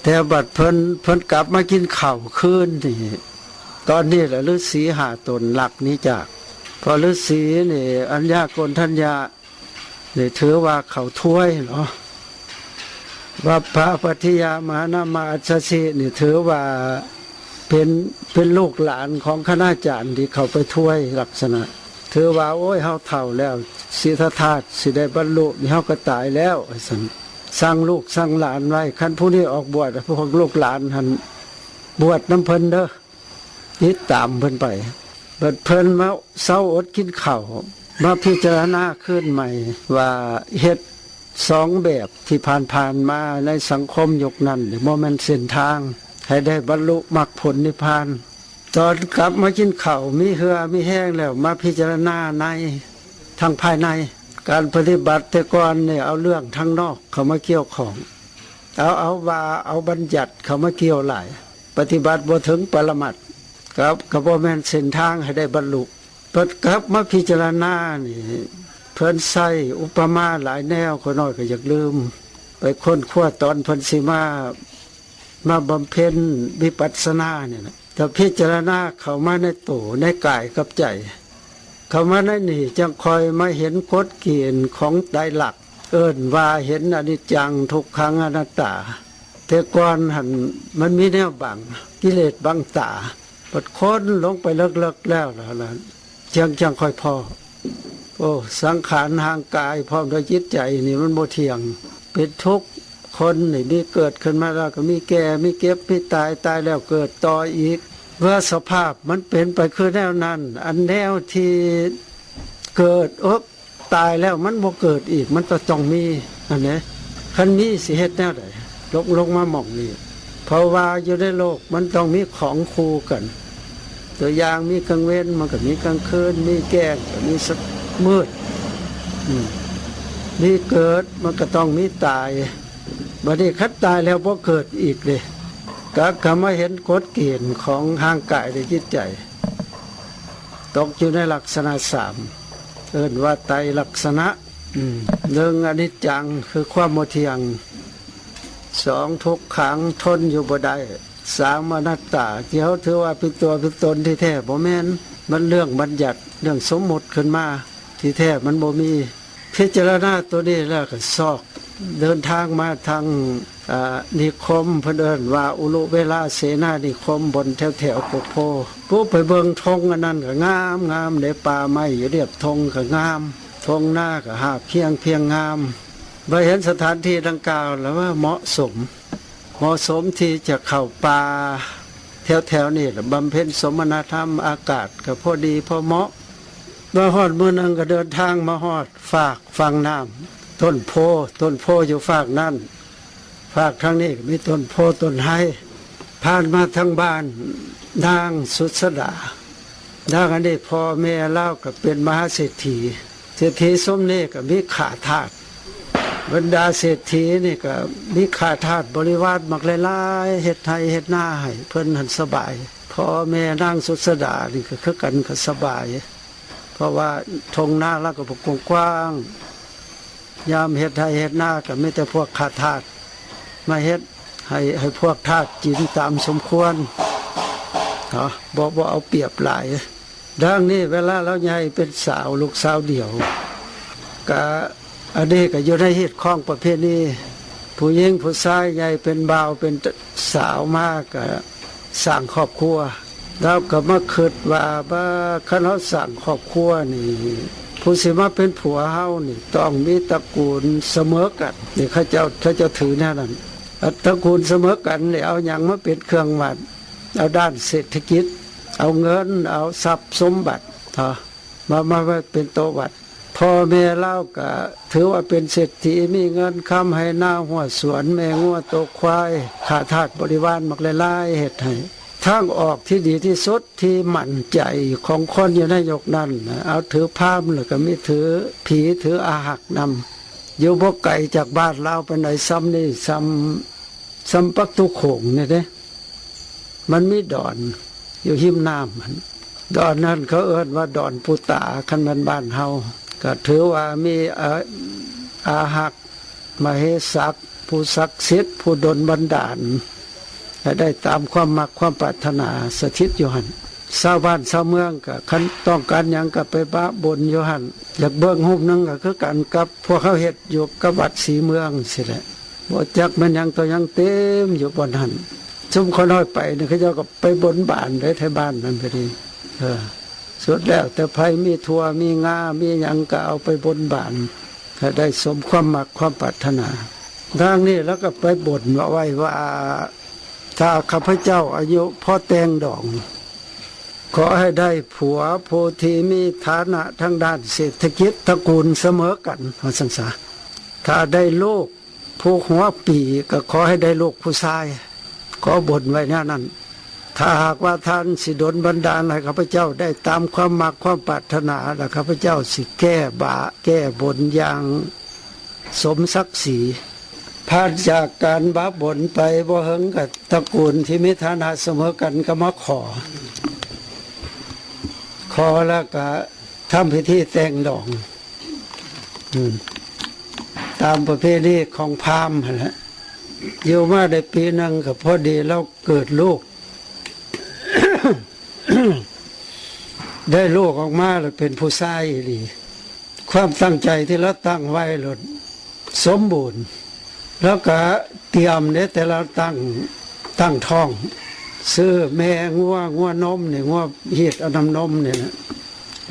ແຕ່ບັດເພິ່ນ ເພິ່ນກັບມາກິນເຂົ້າຄືນນີ້ ຕອນນີ້ລະລືສີຫ້າຕົນລັກໜີຈາກ ເພາະລືສີນີ້ ອັນຍາໂກນທັນຍະ ນີ້ຖືວ່າເຂົ້າຖ້ວຍເນາະ ວັບພະປັດທິຍາ ມະຫານາມະ ອັດສະສິ ນີ້ຖືວ່າເປັນ ເປັນລູກຫຼານຂອງຄະນາຈານທີ່ເຂົ້າໄປຖ້ວຍລັກສະນະ ຖືວ່າ ໂອ້ຍ ເຮົາເຖົ້າແລ້ວ ສິດທະທາດຊິໄດ້ບັນລຸ ນີ້ເຮົາກໍຕາຍແລ້ວ ວ່າຊັ້ນ. ສັ່ງລູກສັ່ງຫຼານໄວ້ ຄັນຜູ້ນີ້ອອກບວດ ພວກລູກຫຼານຫັ້ນບວດນຳເພິ່ນເດີ ຕິດຕາມເພິ່ນໄປ. ບັດເພິ່ນມາເຊົາອົດກິນເຂົ້າ ມາພິຈາລະນາຄືນໃໝ່ວ່າ ເຮັດສອງແບບທີ່ຜ່ານໆມາໃນສັງຄົມຍຸກນັ້ນ ບໍ່ແມ່ນເສັ້ນທາງໃຫ້ໄດ້ບັນລຸມັກຜົນນິບພານ. ຕອນກັບມາກິນເຂົ້າ ມີເຫື່ອມີແຮງແລ້ວ ມາພິຈາລະນາໃນ ທາງພາຍໃນ. ການປະຕິບັດແຕ່ກ່ອນນີ້ ເອົາເລື່ອງທາງນອກເຂົ້າມາກ່ຽວຂ້ອງ ເອົາ ເອົາວ່າ ເອົາບັນຍັດເຂົ້າມາກ່ຽວຫຼາຍ ປະຕິບັດບໍ່ເຖິງປະລະມັດ ກໍ ກໍບໍ່ແມ່ນເສັ້ນທາງໃຫ້ໄດ້ບັນລຸ. ເພິ່ນກັບມາພິຈາລະນານີ້ ເພິ່ນໃຊ້ອຸປະມາຫຼາຍແນວ ຂ້ານ້ອຍກໍຢາກລືມ ໄປຄົ້ນຄວ້າຕອນເພິ່ນຊິມາ ມາບຳເພັນວິປັດສະນານີ້ນະ ແຕ່ພິຈາລະນາເຂົ້າມາໃນໂຕ ໃນກາຍກັບໃຈ ເຂົ້າມາໃນນີ້ ຈັ່ງຄ່ອຍມາເຫັນກົດເກນຂອງໄຕລັກ ເອີ້ນວ່າເຫັນອະນິດຈັງ ທຸກຂັງ ອະນັດຕາ. ແຕ່ກ່ອນຫັ້ນມັນມີແນວບັງ ກິເລດບັງຕາ, ບັດຄົ້ນລົງໄປເລິກໆແລ້ວລະ ຈັ່ງ ຈັ່ງຄ່ອຍພໍ້. ໂອ້ ສັງຂານຮ່າງກາຍພ້ອມດ້ວຍຈິດໃຈນີ້ມັນບໍ່ທ່ຽງ ເປັນທຸກ. ຄົນນີ້ມີເກີດຂຶ້ນມາແລ້ວກໍມີແກ່ ມີເຈັບ ມີຕາຍ ຕາຍແລ້ວເກີດຕໍ່ອີກ. ເມື່ອສະພາບມັນເປັນໄປຄືແນວນັ້ນ ອັນແນວທີ່ເກີດ ເອີ ຕາຍແລ້ວມັນບໍ່ເກີດອີກ ມັນກໍຕ້ອງມີຫັ້ນເດ້. ຄັນມີຊິເຮັດແນວໃດ ລົງ ລົງມາໝ່ອງນີ້? ເພາະວ່າຢູ່ໃນໂລກມັນຕ້ອງມີຂອງຄູ່ກັນ. ຕົວຢ່າງ ມີກາງເວັນມັນກໍມີກາງຄືນ, ມີແຈ້ງກໍມີສະ ມືດ, ອືມ ມີເກີດມັນກໍຕ້ອງມີຕາຍ. ບັດນີ້ຄັນຕາຍແລ້ວບໍ່ເກີດອີກເດ້ ກໍ ກໍມາເຫັນກົດເກນຂອງຮ່າງກາຍ ແລະ ຈິດໃຈ ຕົກຢູ່ໃນລັກສະນະສາມ ເອີ້ນວ່າໄຕລັກສະນະ. ອືມ ໜຶ່ງ ອະນິດຈັງ ຄືຄວາມບໍ່ທ່ຽງ, ສອງ ທຸກຂັງ ທົນຢູ່ບໍ່ໄດ້, ສາມ ອະນັດຕາ ທີ່ເຮົາຖືວ່າເປັນຕົວເປັນຕົນທີ່ແທ້ບໍ່ແມ່ນ, ມັນເລື່ອງບັນຍັດ ເລື່ອງສົມມຸດຂຶ້ນມາ, ທີ່ແທ້ມັນບໍ່ມີ. ພິຈາລະນາຕົວນີ້ແລ້ວກໍຊອກເດີນທາງມາທາງ ອາ ນິຄົມ ເພິ່ນເອີ້ນວ່າອຸລຸເວລາເສນານິຄົມ ບ່ອນແຖວໆກົກໂພ. ໂອ້ ໄປເບິ່ງທົ່ງອັນນັ້ນກໍງາມໆເດ້, ປ່າໄມ້ຢູ່ລຽບທົ່ງກໍງາມ, ທົ່ງນາກໍຮາບຮຽງພຽງງາມ. ມາເຫັນສະຖານທີ່ດັ່ງກ່າວແລ້ວວ່າເໝາະສົມ, ເໝາະສົມທີ່ຈະເຂົ້າປ່າແຖວໆນີ້ລະ ບຳເພັນສົມະນະທຳ, ອາກາດກໍພໍດີພໍເໝາະ. ມາຮອດມື້ໜຶ່ງກໍເດີນທາງມາຮອດຟາກຝັ່ງນ້ຳ ຕົ້ນໂພ, ຕົ້ນໂພຢູ່ຟາກນັ້ນ, ຟາກທາງນີ້ກໍມີຕົ້ນໂພຕົ້ນໄຮ. ຜ່ານມາທາງບ້ານນາງສຸດສະດາ, ນາງອັນນີ້ພໍ່ແມ່ລາວກໍເປັນມະຫາເສດຖີ, ເສດຖີຊຸມນີ້ກໍມີຂ້າທາດ, ບັນດາເສດຖີນີ້ກໍມີຂ້າທາດບໍລິວານມັກຫຼາຍໆ ເຮັດໄຮ່ເຮັດນາໃຫ້ເພິ່ນຫັ້ນສະບາຍ. ພໍ່ແມ່ນາງສຸດສະດານີ້ກໍຄືກັນ ກໍສະບາຍ ເພາະວ່າທົ່ງນາລາວກໍບໍ່ກວ້າງໆ, ຍາມເຮັດໄຮ່ເຮັດນາກໍມີແຕ່ພວກຂ້າທາດມາເຮັດໃຫ້ ໃຫ້ພວກທາດກິນຕາມສົມຄວນເນາະ, ບໍ່ ບໍ່ເອົາປຽບຫຼາຍ. ດັ່ງນີ້ເວລາລາວໃຫຍ່ເປັນສາວ ລູກສາວດຽວ ກະ ອັນນີ້ກໍຢູ່ໃນຮີດຄອງປະເພນີ, ຜູ້ຍິງຜູ້ຊາຍໃຫຍ່ເປັນບ່າວເປັນສາວມາກະສ້າງຄອບຄົວ. ລາວກໍມາຄິດວ່າ ບາ ຄັນເຮົາສ້າງຄອບຄົວນີ້ ຜູ້ຊິມາເປັນຜົວເຮົານີ້ຕ້ອງມີຕະກູນສະເໝີກັນ. ນີ້ເຂົາເຈົ້າ ເຂົາເຈົ້າຖືແນວນັ້ນ. ຕະກູນສະເໝີກັນນີ້ເອົາຫຍັງມາເປັນເຄື່ອງວັດ? ເອົາດ້ານເສດຖະກິດ, ເອົາເງິນ, ເອົາຊັບສົມບັດ ເນາະ ມາ ມາໄວ້ເປັນໂຕວັດ. ພໍ່ແມ່ລາວກະຖືວ່າເປັນເສດຖີ, ມີເງິນຄຳ, ໄຮ່ນາຮົ້ວສວນ, ແມ່ງົວໂຕຄວາຍ, ຂ້າທາດບໍລິວານມັກຫຼາຍໆ ເຮັດໃຫ້. ທາງອອກທີ່ດີທີ່ສຸດທີ່ໝັ້ນໃຈຂອງຄົນຢູ່ໃນຍຸກນັ້ນນະ, ເອົາຖືພາມ ແລ້ວກໍມີຖືຜີ, ຖືອາຮັກນຳ. ຢູ່ບໍ່ໄກຈາກບ້ານລາວປານໃດ, ຊ່ຳນີ້ ຊ່ຳ ຊ່ຳປາກຕູໂຂງນີ້ເດ້, ມັນມີດອນຢູ່ຮິມນ້ຳຫັ້ນ. ດອນນັ້ນເຂົາເອີ້ນວ່າດອນປູຕາ, ຄັນແມ່ນບ້ານເຮົາ ກໍຖືວ່າມີ ອາ ອາຮັກ ມະເຫສັກ ຜູ້ສັກສິດ ຜູ້ດົນບັນດານໃຫ້ໄດ້ຕາມຄວາມມັກຄວາມປາດຖະໜາສະຖິດຢູ່ຫັ້ນ. ຊາວບ້ານຊາວເມືອງກໍຄັນຕ້ອງການຫຍັງກໍໄປປະບົນຢູ່ຫັ້ນ. ຢາກເບິ່ງຮູບໜຶ່ງກໍຄືກັນກັບພວກເຮົາເຮັດຢູ່ກັບວັດສີເມືອງຊີ້ແຫຼະ. ບໍ່ຈັກແມ່ນຫຍັງຕໍ່ຫຍັງເຕັມຢູ່ບ່ອນຫັ້ນ. ຊຸມຂ້ານ້ອຍໄປນີ້ ເຂົາເຈົ້າກໍໄປບົນບານໄດ້ແຖວບ້ານນັ້ນກໍດີ. ເອີ ສຸດແລ້ວແຕ່ໃຜມີຖົ່ວມີງາມີຫຍັງກໍເອົາໄປບົນບານ ໃຫ້ໄດ້ສົມຄວາມມັກຄວາມປາດຖະໜາ. ດັ່ງນີ້ລາວກໍໄປບົນໄວ້ວ່າ ຖ້າຂ້າພະເຈົ້າອາຍຸພໍແຕ່ງດອງ ຂໍໃຫ້ໄດ້ຜົວຜູ້ທີ່ມີຖານະທາງດ້ານເສດຖະກິດ ຕະກູນສະເໝີກັນ ວ່າຊັ້ນຊະ. ຖ້າໄດ້ລູກ ຜູ້ຫົວປີກໍຂໍໃຫ້ໄດ້ລູກຜູ້ຊາຍ, ຂໍບົນໄວ້ແນວນັ້ນ. ຖ້າຫາກວ່າທ່ານຊິດົນບັນດານໃຫ້ຂ້າພະເຈົ້າໄດ້ຕາມຄວາມມັກຄວາມປາດຖະໜາ, ແລ້ວຂ້າພະເຈົ້າຊິແກ້ບາ ແກ້ບົນຢ່າງສົມສັກສີ. ຜ່ານຈາກການບາບົນໄປບໍ່ເຫິງ, ກໍຕະກູນທີ່ມີຖານະສະເໝີກັນກໍມາຂໍ, ຂໍແລ້ວກໍທຳພິທີແຕ່ງດອງ. ອືມ ຕາມປະເພນີຂອງພາມຫັ້ນແຫຼະ. ຢູ່ມາໄດ້ປີໜຶ່ງກໍພໍດີລາວເກີດລູກ, ໄດ້ລູກອອກມາແລ້ວເປັນຜູ້ຊາຍອີ່ຫຼີ. ຄວາມຕັ້ງໃຈທີ່ລາວຕັ້ງໄວ້ໂລດ ສົມບູນ ແລ້ວກະຕຽມເດ້ ແຕ່ລະຕັ້ງ ຕັ້ງທ້ອງ ຊື້ແມ່ງົວ ງົວນົມນີ້ ງົວຮີດເອົານ້ຳນົມນີ້ນະ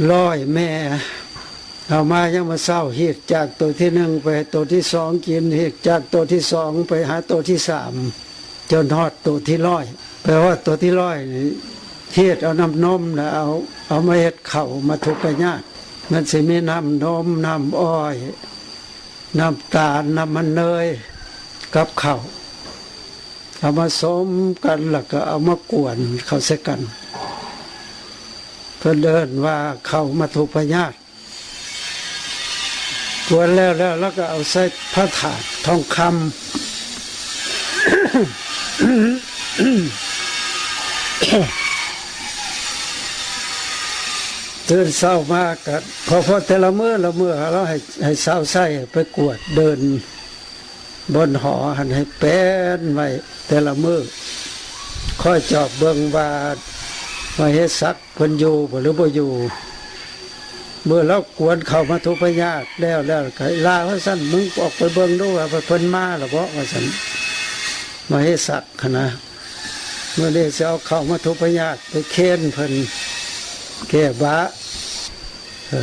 ຮ້ອຍແມ່ ເອົາມາຍາມມື້ເຊົ້າ ຮີດຈາກໂຕທີໜຶ່ງໄປໂຕທີສອງກິນ ຮີດຈາກໂຕທີສອງໄປຫາໂຕທີສາມ ຈົນຮອດໂຕທີຮ້ອຍ ໄປຮອດໂຕທີຮ້ອຍນີ້ ຮີດເອົານ້ຳນົມນະ ເອົາ ເອົາມາເຮັດເຂົ້າມັດຖຸປະຍາດ ມັນຊິມີນ້ຳນົມ ນ້ຳອ້ອຍ ນ້ຳຕານ ນ້ຳມັນເນີຍ ກັບເຂົ້າ ເອົາມາສົມກັນ ແລ້ວກໍເອົາມາກວນເຂົ້າໃສ່ກັນ ເພິ່ນເອີ້ນວ່າເຂົ້າມັດຖຸປະຍາດ. ກວນແລ້ວ ແລ້ວລາວກໍເອົາໃສ່ພະຖາດທອງຄຳ ຕື່ນເຊົ້າມາກໍ ເພາະ ເພາະແຕ່ລະມື້ລະມື້ ເຮົາໃຫ້ ໃຫ້ຊາວໃຊ້ໄປກວດເດີ່ນ ບ່ອນຫໍຫັ້ນໃຫ້ແປ້ນໄວ້ແຕ່ລະມື້ ຄອຍຈອບເບິ່ງວ່າມະເຫສັກເພິ່ນຢູ່ບໍ່ ຫຼືບໍ່ຢູ່ ເມື່ອລາວກວນເຂົ້າມັດຖຸປະຍາດແລ້ວ ແລ້ວກໍລາວ່າຊັ້ນ ມຶງອອກໄປເບິ່ງດູວ່າເພິ່ນມາແລ້ວບໍ່ ວ່າຊັ້ນ ມະເຫສັກຫັ້ນນະ ມື້ນີ້ຊິເອົາເຂົ້າມັດຖຸປະຍາດໄປເຄນເພິ່ນ ແກ້ບາ ເອີ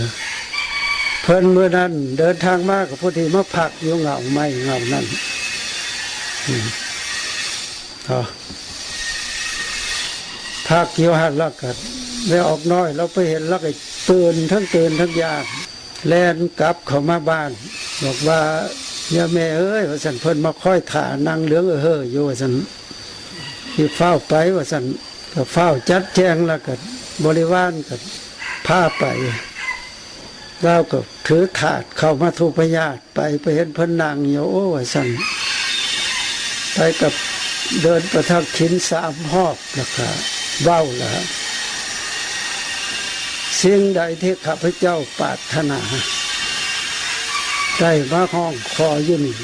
ເພິ່ນມື້ນັ້ນເດີນທາງມາກໍພໍດີມາພັກຢູ່ເຫງົ້າໄມ້ເຫງົ້ານັ້ນ ອືມ ເນາະ ພັກຢູ່ຫັ້ນ ແລ້ວກໍໄດ້ອອກນ້ອຍ ລາວໄປເຫັນ ລາວກໍຕື່ນ ທັງຕື່ນທັງຢ້ານ ແລ່ນກັບເຂົ້າມາບ້ານ ບອກວ່າ ຍາແມ່ເອີຍ ວ່າຊັ້ນ ເພິ່ນມາຄອຍຖ້ານັ່ງເຫຼືອງເອີເຮີຢູ່ ວ່າຊັ້ນ ຊິຟ້າວໄປ ວ່າຊັ້ນ ກໍຟ້າວຈັດແຈງ ແລ້ວກໍບໍລິວານກໍພາໄປ ລາວກໍຖືຖາດເຂົ້າມັດຖຸປະຍາດໄປ ໄປເຫັນເພິ່ນນັ່ງຢູ່ ໂອ້ ວ່າຊັ້ນ ໄປກັບເດີນປະທັກຂິນສາມຮອບ ແລ້ວກໍເວົ້າລະ ສິ່ງໃດທີ່ຂ້າພະເຈົ້າປາດຖະໜາ ໄດ້ມາຮ້ອງຂໍຢູ່ນີ້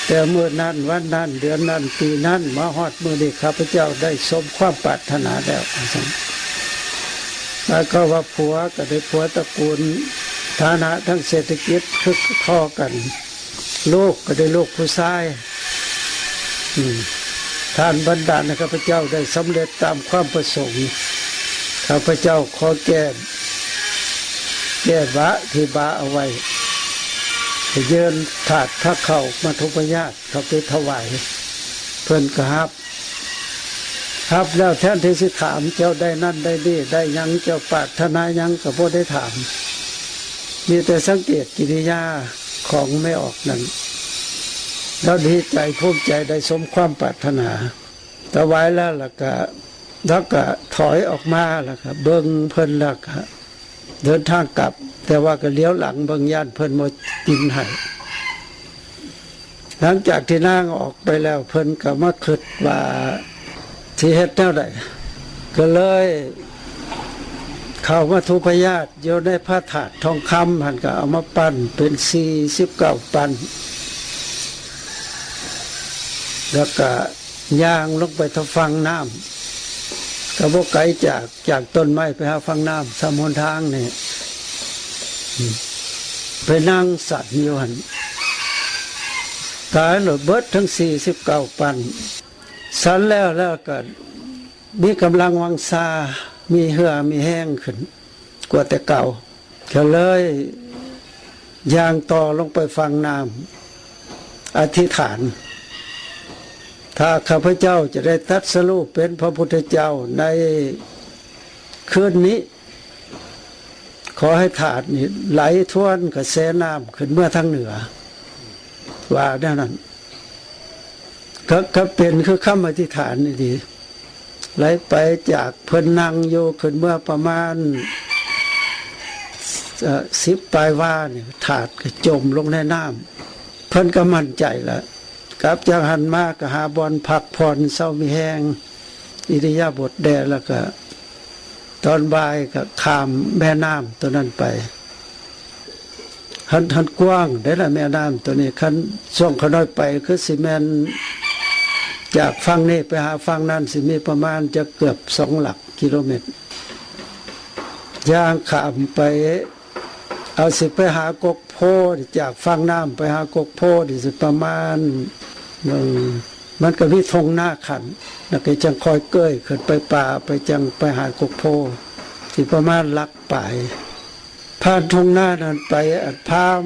ແຕ່ມື້ນັ້ນ ວັນນັ້ນ ເດືອນນັ້ນ ປີນັ້ນ ມາຮອດມື້ນີ້ ຂ້າພະເຈົ້າໄດ້ສົມຄວາມປາດຖະໜາແລ້ວ ວ່າຊັ້ນ. ໝາຍຄວາມວ່າຜົວກໍໄດ້ຜົວຕະກູນ ຖານະທາງເສດຖະກິດຄືທໍ່ກັນ ລູກກໍໄດ້ລູກຜູ້ຊາຍ ອືມ ທ່ານບັນດານໃຫ້ຂ້າພະເຈົ້າໄດ້ສຳເລັດຕາມຄວາມປະສົງ. ຂ້າພະເຈົ້າຂໍແກ້ ແກ້ບາທີ່ບາເອົາໄວ້ ໄປຍື່ນຖາດພະເຂົ້າມັດຖຸປະຍາດເຂົ້າໄປຖວາຍ ເພິ່ນກໍຮັບ ຮັບແລ້ວແທນທີ່ຊິຖາມ ເຈົ້າໄດ້ນັ້ນໄດ້ນີ້ ໄດ້ຫຍັງ ເຈົ້າປາດຖະໜາຫຍັງ ກໍບໍ່ໄດ້ຖາມ ມີແຕ່ສັງເກດກິລິຍາຂອງແມ່ອອກນັ້ນ ລາວດີໃຈພູມໃຈໄດ້ສົມຄວາມປາດຖະໜາ ຖວາຍແລ້ວ ແລ້ວກະ ລາວກະຖອຍອອກມາ ແລ້ວກະເບິ່ງເພິ່ນ ແລ້ວກະເດີນທາງກັບ ແຕ່ວ່າກະຫຼຽວຫຼັງເບິ່ງ ຢ້ານເພິ່ນບໍ່ກິນໃຫ້. ຫຼັງຈາກທີ່ນາງອອກໄປແລ້ວ ເພິ່ນກໍມາຄິດວ່າຊິເຮັດແນວໃດ ກໍເລີຍເຂົ້າມັດຖຸປະຍາດຢູ່ໃນພະທາດທອງຄຳຫັ້ນ ກໍເອົາມາປັ້ນເປັນສີ່ສິບເກົ້າປັ້ນ ແລ້ວກໍຍ່າງລົງໄປທາງຝັ່ງນ້ຳ ກໍບໍ່ໄກຈາກ ຈາກຕົ້ນໄມ້ໄປຫາຝັ່ງນ້ຳ ສ່ຳຫົນທາງນີ້ ໄປນັ່ງສັນຢູ່ຫັ້ນ ຕາຍໂລດ ເບິດທັງສີ່ສິບເກົ້າປັ້ນ ສັນແລ້ວ ແລ້ວກໍມີກຳລັງວັງຊາ ມີເຫື່ອມີແຮງຂຶ້ນກວ່າແຕ່ເກົ່າ ກໍເລີຍຍ່າງຕໍ່ລົງໄປຝັ່ງນ້ຳ ອະທິຖານ ຖ້າຂ້າພະເຈົ້າຈະໄດ້ຕັດສະຮູ້ເປັນພະພຸດທະເຈົ້າໃນຄືນນີ້ ຂໍໃຫ້ທາດນີ້ໄຫຼທວນກະແສນ້ຳຂຶ້ນເມືອທາງເໜືອ ວ່າແນວນັ້ນ ກໍ ກໍເປັນຄືຄຳອະທິຖານນີ້ດີ ໄຫຼໄປຈາກເພິ່ນນັ່ງຢູ່ ຂຶ້ນເມືອປະມານ ເອີ ສິບປາຍວານີ້ ທາດກໍຈົມລົງໃນນ້ຳ ເພິ່ນກໍໝັ້ນໃຈລະ ກັບຈາກຫັ້ນມາກໍຫາບ່ອນພັກຜ່ອນເຊົາມີແຮງ ອິລິຍາບົດແດ່ ແລ້ວກໍຕອນບ່າຍກໍຂ້າມແມ່ນ້ຳໂຕນັ້ນໄປ. ຫັ້ນ ຫັ້ນກວ້າງເດ້ລະ ແມ່ນ້ຳໂຕນີ້ ຄັນຊ່ວງຂ້ານ້ອຍໄປ ຄືຊິແມ່ນຈາກຝັ່ງນີ້ໄປຫາຝັ່ງນັ້ນ ຊິມີປະມານຈະເກືອບສອງຫຼັກກິໂລແມັດ ຍ່າງຂ້າມໄປ ເຮົາຊິໄປຫາກົກໂພນີ້ ຈາກຝັ່ງນ້ຳໄປຫາກົກໂພນີ້ຊິປະມານ ເອີ ມັນກໍມີທົ່ງນາຂັ້ນ ແລ້ວກໍຈັ່ງຄ່ອຍເກີ້ຍຂຶ້ນໄປປ່າ ໄປ ຈັ່ງໄປຫາກົກໂພ ຊິປະມານຫຼັກປາຍ. ຜ່ານທົ່ງນານັ້ນໄປ ອັນພາມ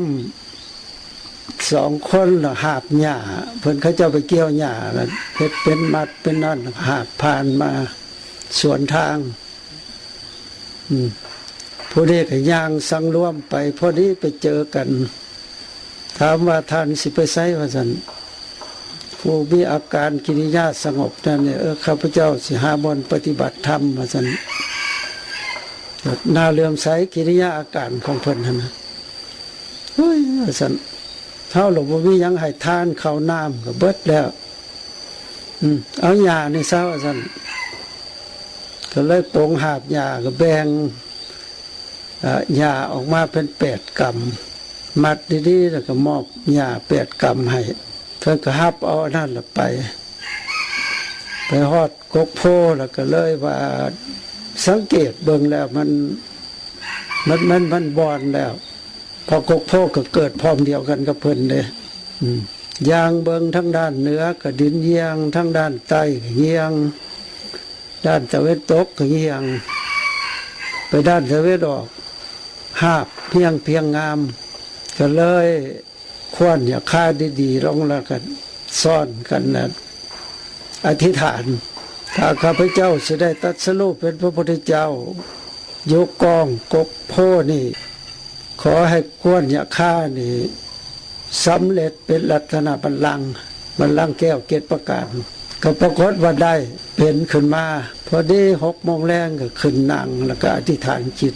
ສອງຄົນລະຫາບຫຍ້າ ເພິ່ນເຂົາເຈົ້າໄປກ່ຽວຫຍ້າລະເຮັດເປັນມັດເປັນນັ້ນ ຫາບຜ່ານມາສວນທາງ. ອືມ ຜູ້ນີ້ກໍຍ່າງສັງລວມໄປ ພໍດີໄປເຈີກັນ ຖາມວ່າ ທ່ານຊິໄປໃສ? ວ່າຊັ້ນ. ຜູ້ມີອາການກິລິຍາສະຫງົບນັ້ນນີ້ ເອີ ຂ້າພະເຈົ້າຊິຫາບ່ອນປະຕິບັດທຳ ວ່າຊັ້ນ. ໜ້າເຫຼື້ອມໃສ ກິລິຍາອາການຂອງເພິ່ນຫັ້ນນະ. ໂອ້ຍ ວ່າຊັ້ນ ເຮົາລະບໍ່ມີຫຍັງໃຫ້ທານ ເຂົ້ານ້ຳກໍເບິດແລ້ວ. ອືມ ເອົາຫຍ້ານີ້ຊະ ວ່າຊັ້ນ. ກໍເລີຍປົງຫາບຫຍ້າ ກໍແບ່ງ ອາ ຫຍ້າອອກມາເປັນແປດກຳ ມັດດີໆ ແລ້ວກໍມອບຫຍ້າແປດກຳໃຫ້. ເພິ່ນກໍຮັບເອົາອັນນັ້ນລະໄປ ໄປຮອດກົກໂພ ແລ້ວກໍເລີຍວ່າ ສັງເກດເບິ່ງແລ້ວມັນ ມັນ ມັນ ມັນບ່ອນແລ້ວ ເພາະກົກໂພກໍເກີດພ້ອມດຽວກັນກັບເພິ່ນເດ້. ອືມ ຍ່າງເບິ່ງທາງດ້ານເໜືອກໍດິນຍ່ຽງ ທາງດ້ານໃຕ້ກໍຍ່ຽງ ດ້ານຕາເວັນຕົກກໍຍ່ຽງ ໄປດ້ານຕາເວັນອອກ ຫາບຮຽງພຽງງາມ. ກໍເລີຍຄວນຫຍ້າຄາດີໆລົງ ແລ້ວກໍຊ້ອນກັນ ແລະ ອະທິຖານ ຖ້າຂ້າພະເຈົ້າຊິໄດ້ຕັດສະຮູ້ເປັນພະພຸດທະເຈົ້າ ຢູ່ກ້ອງກົກໂພນີ້ ຂໍໃຫ້ກວນຍະຄານີ້ສຳເລັດເປັນລັດຕະນະບັນລັງ ບັນລັງແກ້ວເຈັດປະການ. ກໍປາກົດວ່າໄດ້ເປັນຂຶ້ນມາ ພໍດີຫົກໂມງແລງກໍຂຶ້ນນັ່ງ ແລ້ວກໍອະທິຖານຈິດ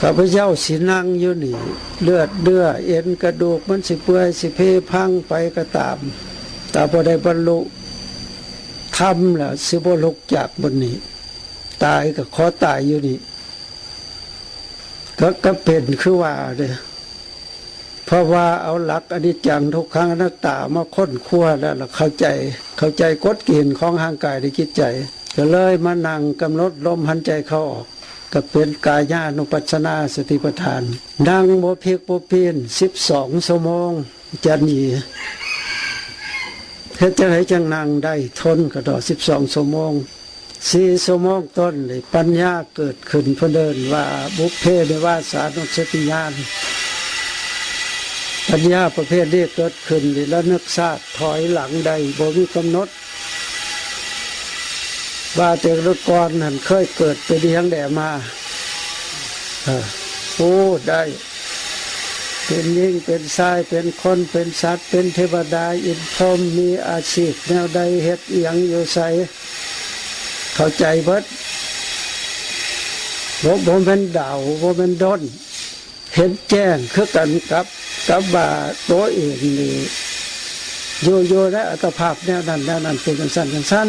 ຂ້າພະເຈົ້າຊິນັ່ງຢູ່ນີ້ ເລືອດເນື້ອເອັນກະດູກມັນຊິເປື່ອຍຊິເພພັງໄປກໍຕາມ ຖ້າບໍ່ໄດ້ບັນລຸທຳແລ້ວ ຊິບໍ່ລຸກຈາກບ່ອນນີ້ ຕາຍກໍຂໍຕາຍຢູ່ນີ້. ກໍ ກໍເປັນຄືວ່າເດ້ ເພາະວ່າເອົາຫຼັກອະນິດຈັງ ທຸກຂັງ ອະນັດຕາມາຄົ້ນຄວ້າແລ້ວ ແລ້ວເຂົ້າໃຈ ເຂົ້າໃຈກົດເກນຂອງຮ່າງກາຍ ແລະ ຈິດໃຈ ກໍເລີຍມານັ່ງກຳນົດລົມຫາຍໃຈເຂົ້າອອກ ກໍເປັນກາຍານຸປັດສະນາສະຕິປະທານ ນັ່ງບໍ່ພິກບໍ່ປີ້ນສິບສອງຊົ່ວໂມງ. ຈັນອີ ເຮັດຈັ່ງໃດຈັ່ງນັ່ງໄດ້ທົນກະດອກສິບສອງຊົ່ວໂມງ? ສີ່ຊົ່ວໂມງຕົ້ນນີ້ປັນຍາເກີດຂຶ້ນ ເພິ່ນເອີ້ນວ່າບຸບເພນິວາສານຸສະຕິຍານ. ປັນຍາປະເພດນີ້ເກີດຂຶ້ນນີ້ລະນຶກຊາດຖອຍຫຼັງໄດ້ບໍ່ມີກຳນົດ ວ່າແຕ່ກ່ອນຫັ້ນເຄີຍເກີດເປັນອີ່ຫຍັງແດ່ມາ. ເອີ ໂອ້ ໄດ້ ເປັນຍິງເປັນຊາຍ ເປັນຄົນເປັນສັດ ເປັນເທວະດາອິນພົມ ມີອາຊີບແນວໃດ ເຮັດອີ່ຫຍັງຢູ່ໃສ ເຂົ້າໃຈເບິດ. ບໍ່ ບໍ່ແມ່ນເດົາ ບໍ່ແມ່ນດົນ ເຫັນແຈ້ງຄືກັນກັບ ກັບວ່າໂຕເອງນີ້ຢູ່ ຢູ່ໃນອັດຕະພາບແນວນັ້ນແນວນັ້ນ ເປັນຈັ່ງຊັ້ນຈັ່ງຊັ້ນ.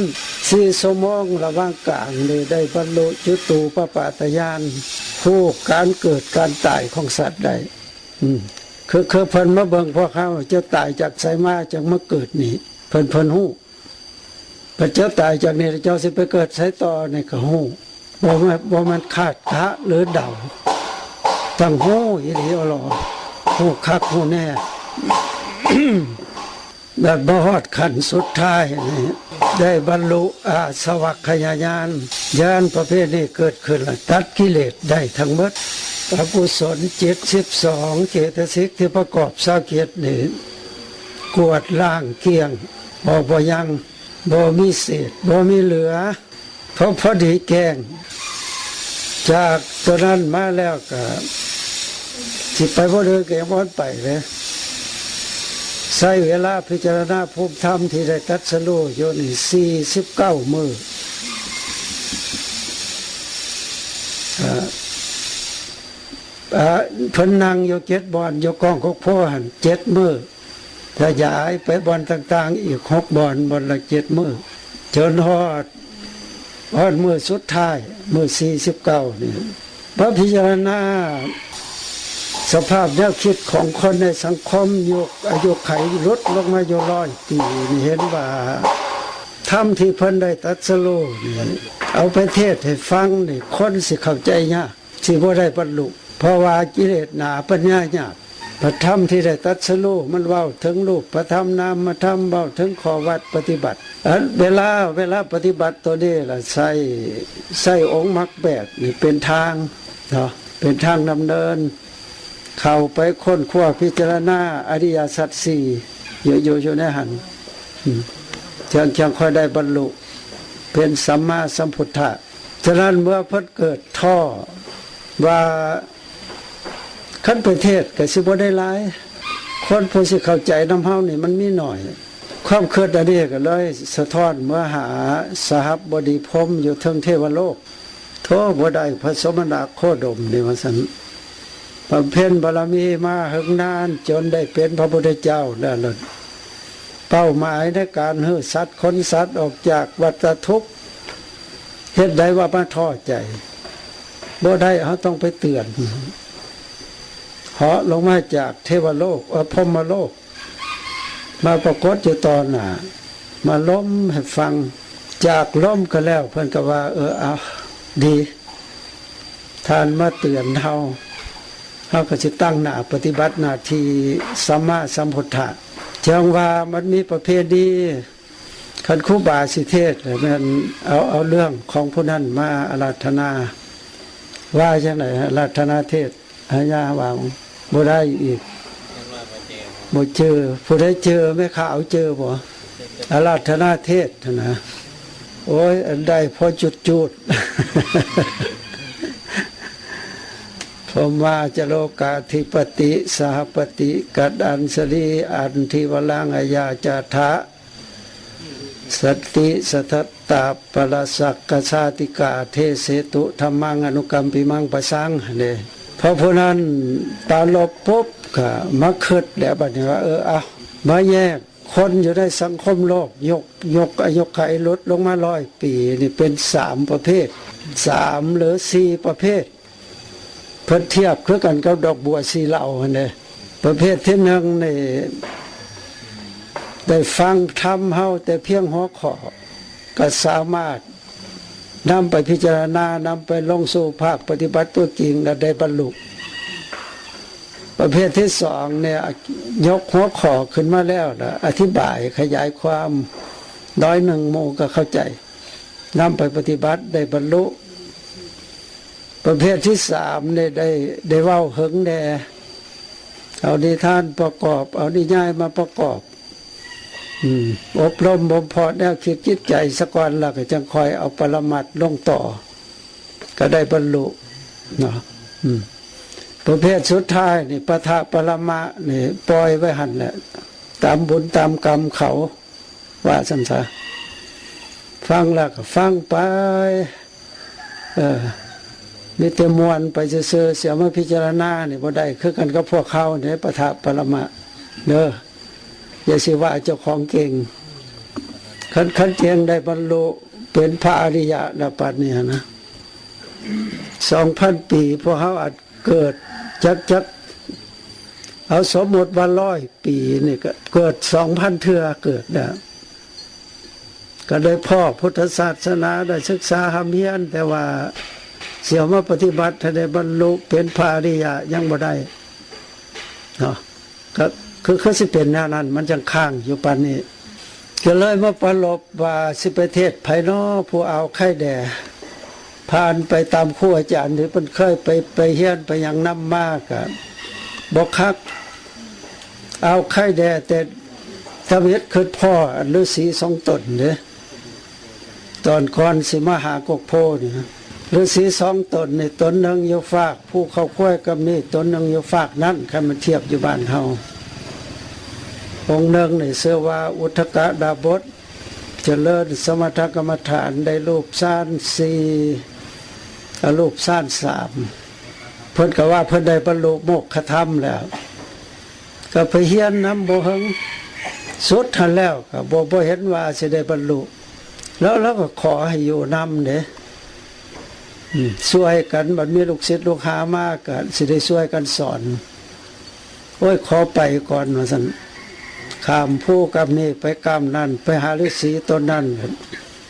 ສີ່ຊົ່ວໂມງລະຫວ່າງກາງນີ້ໄດ້ບັນລຸຈຸຕູປະປາດຕະຍານ ຮູ້ການເກີດການຕາຍຂອງສັດໄດ້. ອືມ ຄື ຄືເພິ່ນມາເບິ່ງພວກເຮົາ ເຈົ້າຕາຍຈາກໃສມາ ຈັ່ງມາເກີດນີ້ ເພິ່ນ ເພິ່ນຮູ້. ບັດເຈົ້າຕາຍຈາກນີ້ ເຈົ້າຊິໄປເກີດໃສຕໍ່ນີ້ກໍຮູ້ ບໍ່ແມ່ນ ບໍ່ແມ່ນຄາດຄະ ຫຼື ເດົາ ຕ້ອງຮູ້ອີ່ຫຼີອີ່ຫຼໍ ຮູ້ຄັກຮູ້ແນ່. ແລ້ວມາຮອດຂັ້ນສຸດທ້າຍນີ້ ໄດ້ບັນລຸອາສະວັກຂະຍາຍານ ຍານປະເພດນີ້ເກີດຂຶ້ນ ແລ້ວຕັດກິເລດໄດ້ທັງໝົດ. ອະກຸສົນຈິດສິບສອງ ເຈຕະສິກທີ່ປະກອບຊາວເຈັດນີ້ ກວາດລ້າງກ້ຽງ ບໍ່ ບໍ່ຍັງ ບໍ່ມີເສດ ບໍ່ມີເຫຼືອ ເພາະພໍດີແຈ້ງ. ຈາກຕົວນັ້ນມາແລ້ວກໍຊິໄປບ່ອນອື່ນກໍຍັງບໍ່ທັນໄປເດ້. ໃຊ້ເວລາພິຈາລະນາພູມທຳທີ່ໄດ້ຕັດສະຮູ້ຢູ່ນີ້ສີ່ສິບເກົ້າມື້. ອາ ອາ ເພິ່ນນັ່ງຢູ່ເຈັດບ່ອນ ຢູ່ກ້ອງກົກໂພຫັ້ນເຈັດມື້. ຂະຫຍາຍໄປບ່ອນຕ່າງໆອີກຫົກບ່ອນ ບ່ອນລະເຈັດມື້ ຈົນຮອດ ຮອດມື້ສຸດທ້າຍ ມື້ສີ່ສິບເກົ້ານີ້ ມາພິຈາລະນາສະພາບແນວຄິດຂອງຄົນໃນສັງຄົມ ຍຸກອາຍຸໄຂຫຼຸດລົງມາຢູ່ຮ້ອຍປີນີ້ ເຫັນວ່າທຳທີ່ເພິ່ນໄດ້ຕັດສະຮູ້ນີ້ ເອົາໄປເທດໃຫ້ຟັງນີ້ ຄົນຊິເຂົ້າໃຈຍາກ ຊິບໍ່ໄດ້ບັນລຸ. ເພາະວ່າກິເລດໜາ ປັນຍາຫຍາບ. ພະທຳທີ່ໄດ້ຕັດສະຮູ້ ມັນເວົ້າເຖິງຮູບປະທຳນາມມະທຳ ເວົ້າເຖິງຂໍ້ວັດປະຕິບັດ. ອັນເວລາ ເວລາປະຕິບັດໂຕນີ້ລະ ໃຊ້ ໃຊ້ອົງມັກແປດນີ້ເປັນທາງເນາະ ເປັນທາງດຳເນີນ ເຂົ້າໄປຄົ້ນຄວ້າພິຈາລະນາອະລິຍະສັດສີ່ ຢູ່ ຢູ່ ຢູ່ໃນຫັ້ນ ອືມ ຈັ່ງ ຈັ່ງຄ່ອຍໄດ້ບັນລຸເປັນສຳມາສຳພຸດທະ. ສະນັ້ນເມື່ອເພິ່ນເກີດທໍ້ວ່າ ຄັນໄປເທດກໍຊິບໍ່ໄດ້ຫຼາຍ ຄົນຜູ້ຊິເຂົ້າໃຈນຳເຮົານີ້ມັນມີໜ້ອຍ. ຄວາມຄິດອັນນີ້ກໍເລີຍສະທ້ອນເມືອຫາສະຫັບບໍດີພົມຢູ່ເທິງເທວະໂລກ. ໂທ ບໍ່ໄດ້ພະສົມະນະໂຄດົມນີ້ວ່າຊັ້ນ ບຳເພັນບາລະມີມາເຫິງນານ ຈົນໄດ້ເປັນພະພຸດທະເຈົ້າແລ້ວ ເປົ້າໝາຍໃນການຮື້ສັດຂົນສັດອອກຈາກວັດຕະທຸກ ເຮັດໃດວ່າມາທໍ້ໃຈບໍ່ໄດ້ ເຮົາຕ້ອງໄປເຕືອນ ເຫາະລົງມາຈາກເທວະໂລກ ເອີ ພົມມະໂລກ ມາປາກົດຢູ່ຕໍ່ໜ້າ ມາລົມໃຫ້ຟັງ ຈາກລົມກໍແລ້ວ ເພິ່ນກໍວ່າ ເອີ ເອົາ ດີ ທ່ານມາເຕືອນເຮົາ ເຮົາກໍຊິຕັ້ງໜ້າປະຕິບັດໜ້າທີ່ສຳມາສຳພຸດທະ. ຈັ່ງວ່າມັນມີປະເພນີ ຄັນຄູບາຊິເທດ ແມ່ນເອົາ ເອົາເລື່ອງຂອງຜູ້ນັ້ນມາອາລາທະນາ ວ່າຈັ່ງໃດ ອາລາທະນາເທດ ອາຍາວ່າບໍ່ໄດ້ອີກ ບໍ່ເຈີ. ຜູ້ໃດເຈີ ແມ່ຂາວເຈີບໍ່? ອາລາທະນາເທດຫັ້ນນະ ໂອ້ຍ ອັນໃດພໍຈຸດໆ ພົມມາຈະໂລກາທິປະຕິ ສະຫະປະຕິ ກັດອັນສະລີ ອັນທິວະລັງ ອາຍາຈາທະ ສັນຕິສະທັດຕາ ປະລະສັກກະຊາຕິກາ ເທເສຕຸ ທຳມັງ ອະນຸກຳປິມັງ ປະສັງ ເດ້. ພໍຜູ້ນັ້ນປາລົບປຸບ ກະມາຄິດແລ້ວ ບັດນີ້ວ່າ ເອີ ເອົາ ມາແຍກຄົນຢູ່ໃນສັງຄົມໂລກ ຍົກ ຍົກອາຍຸໄຂຫຼຸດລົງມາຮ້ອຍປີ ນີ້ເປັນສາມປະເພດ ສາມ ຫຼື ສີ່ປະເພດ. ເພິ່ນທຽບຄືກັນກັບດອກບົວສີເຫຼົ່າຫັ້ນເດ້. ປະເພດທີໜຶ່ງນີ້ ໄດ້ຟັງທຳເຮົາແຕ່ພຽງຫົວຂໍ້ ກໍສາມາດນຳໄປພິຈາລະນາ ນຳໄປລົງສູ່ພາກປະຕິບັດຕົວຈິງ ແລະ ໄດ້ບັນລຸ. ປະເພດທີສອງນີ້ ຍົກຫົວຂໍ້ຂຶ້ນມາແລ້ວ ແລະ ອະທິບາຍຂະຫຍາຍຄວາມໜ້ອຍໜຶ່ງ ໝູ່ກໍເຂົ້າໃຈ ນຳໄປປະຕິບັດໄດ້ບັນລຸ. ປະເພດທີສາມນີ້ ໄດ້ ໄດ້ເວົ້າເຫິງແດ່ ເອົານິທານປະກອບ ເອົານິຍາຍມາປະກອບ ອືມ ອົບຮົມບົ່ມເພາະແນວຄິດຈິດໃຈສາກ່ອນ ແລ້ວກໍຈັ່ງຄ່ອຍເອົາປະລະມັດລົງຕໍ່ ກໍໄດ້ບັນລຸເນາະ. ອືມ ປະເພດສຸດທ້າຍນີ້ ປະທະປະລະມະນີ້ ປ່ອຍໄວ້ຫັ້ນແຫຼະ ຕາມບຸນຕາມກຳເຂົາ ວ່າຊັ້ນຊະ. ຟັງແລ້ວກໍຟັງໄປ ເອີ ມີແຕ່ມ່ວນໄປຊື່ໆ ຊິເອົາມາພິຈາລະນານີ້ບໍ່ໄດ້ ຄືກັນກັບພວກເຮົາເດ້ ປະທະປະລະມະເດີ ຢ່າຊິວ່າເຈົ້າຂອງເກັ່ງ. ຄັນ ຄັນເກັ່ງໄດ້ບັນລຸເປັນພະອະລິຍະແລ້ວ ປານນີ້ຫັ້ນນະ ສອງພັນປີ ພວກເຮົາອາດເກີດຈັກ ຈັກ ເອົາສົມມຸດວ່າຮ້ອຍປີນີ້ ກໍເກີດສອງພັນເທື່ອ ເກີດແລ້ວ ກໍໄດ້ພໍ້ພຸດທະສາສະໜາ ໄດ້ສຶກສາຮ່ຳຮຽນ ແຕ່ວ່າຊິເອົາມາປະຕິບັດໃຫ້ໄດ້ບັນລຸເປັນພະອະລິຍະຍັງບໍ່ໄດ້ເນາະ. ກໍຄື ຄືຊິເປັນແນວນັ້ນ ມັນຈັ່ງຄ້າງຢູ່ປານນີ້. ກໍເລີຍມາປາລົບວ່າ ຊິໄປເທດໃຜນໍ ຜູ້ອ່າວໄຄແດ່ ຜ່ານໄປຕາມຄູອາຈານທີ່ເພິ່ນເຄີຍໄປ ໄປຮຽນໄປຫຍັງນຳມາ ກໍບໍ່ຄັກ. ອ່າວໄຄແດ່ ແຕ່ທຳອິດຄິດພໍ້ ອັນ ລືສີສອງຕົນເດ້ ຕອນກ່ອນຊິມາຫາກົກໂພນີ້ ລືສີສອງຕົນນີ້ ຕົນໜຶ່ງຢູ່ຟາກພູເຂົາຄວາຍກັບນີ້ ຕົນໜຶ່ງຢູ່ຟາກນັ້ນ ຄັນມັນທຽບຢູ່ບ້ານເຮົາ. ອົງໜຶ່ງນີ້ຊື່ວ່າອຸດທະກະດາບົດ ຈະເລີນສະມະຖະກຳມະຖານ ໄດ້ຮູບຊານສີ່ ອະຮູບຊານສາມ ເພິ່ນກໍວ່າເພິ່ນໄດ້ບັນລຸໂມກຂະທຳແລ້ວ. ກໍໄປຮຽນນຳບໍ່ເຫິງ ສຸດຫັ້ນແລ້ວກໍບໍ່ ບໍ່ເຫັນວ່າຊິໄດ້ບັນລຸ ແລ້ວລາວກໍຂໍໃຫ້ຢູ່ນຳເດ້ ອືມ ຊ່ວຍກັນ ບັດມີລູກສິດລູກຫາມາກໍຊິໄດ້ຊ່ວຍກັນສອນ. ໂອ້ຍ ຂໍໄປກ່ອນວ່າຊັ້ນ ຂ້າມພູກັບນີ້ໄປກ້ຳນັ້ນ ໄປຫາລືສີຕົນນັ້ນ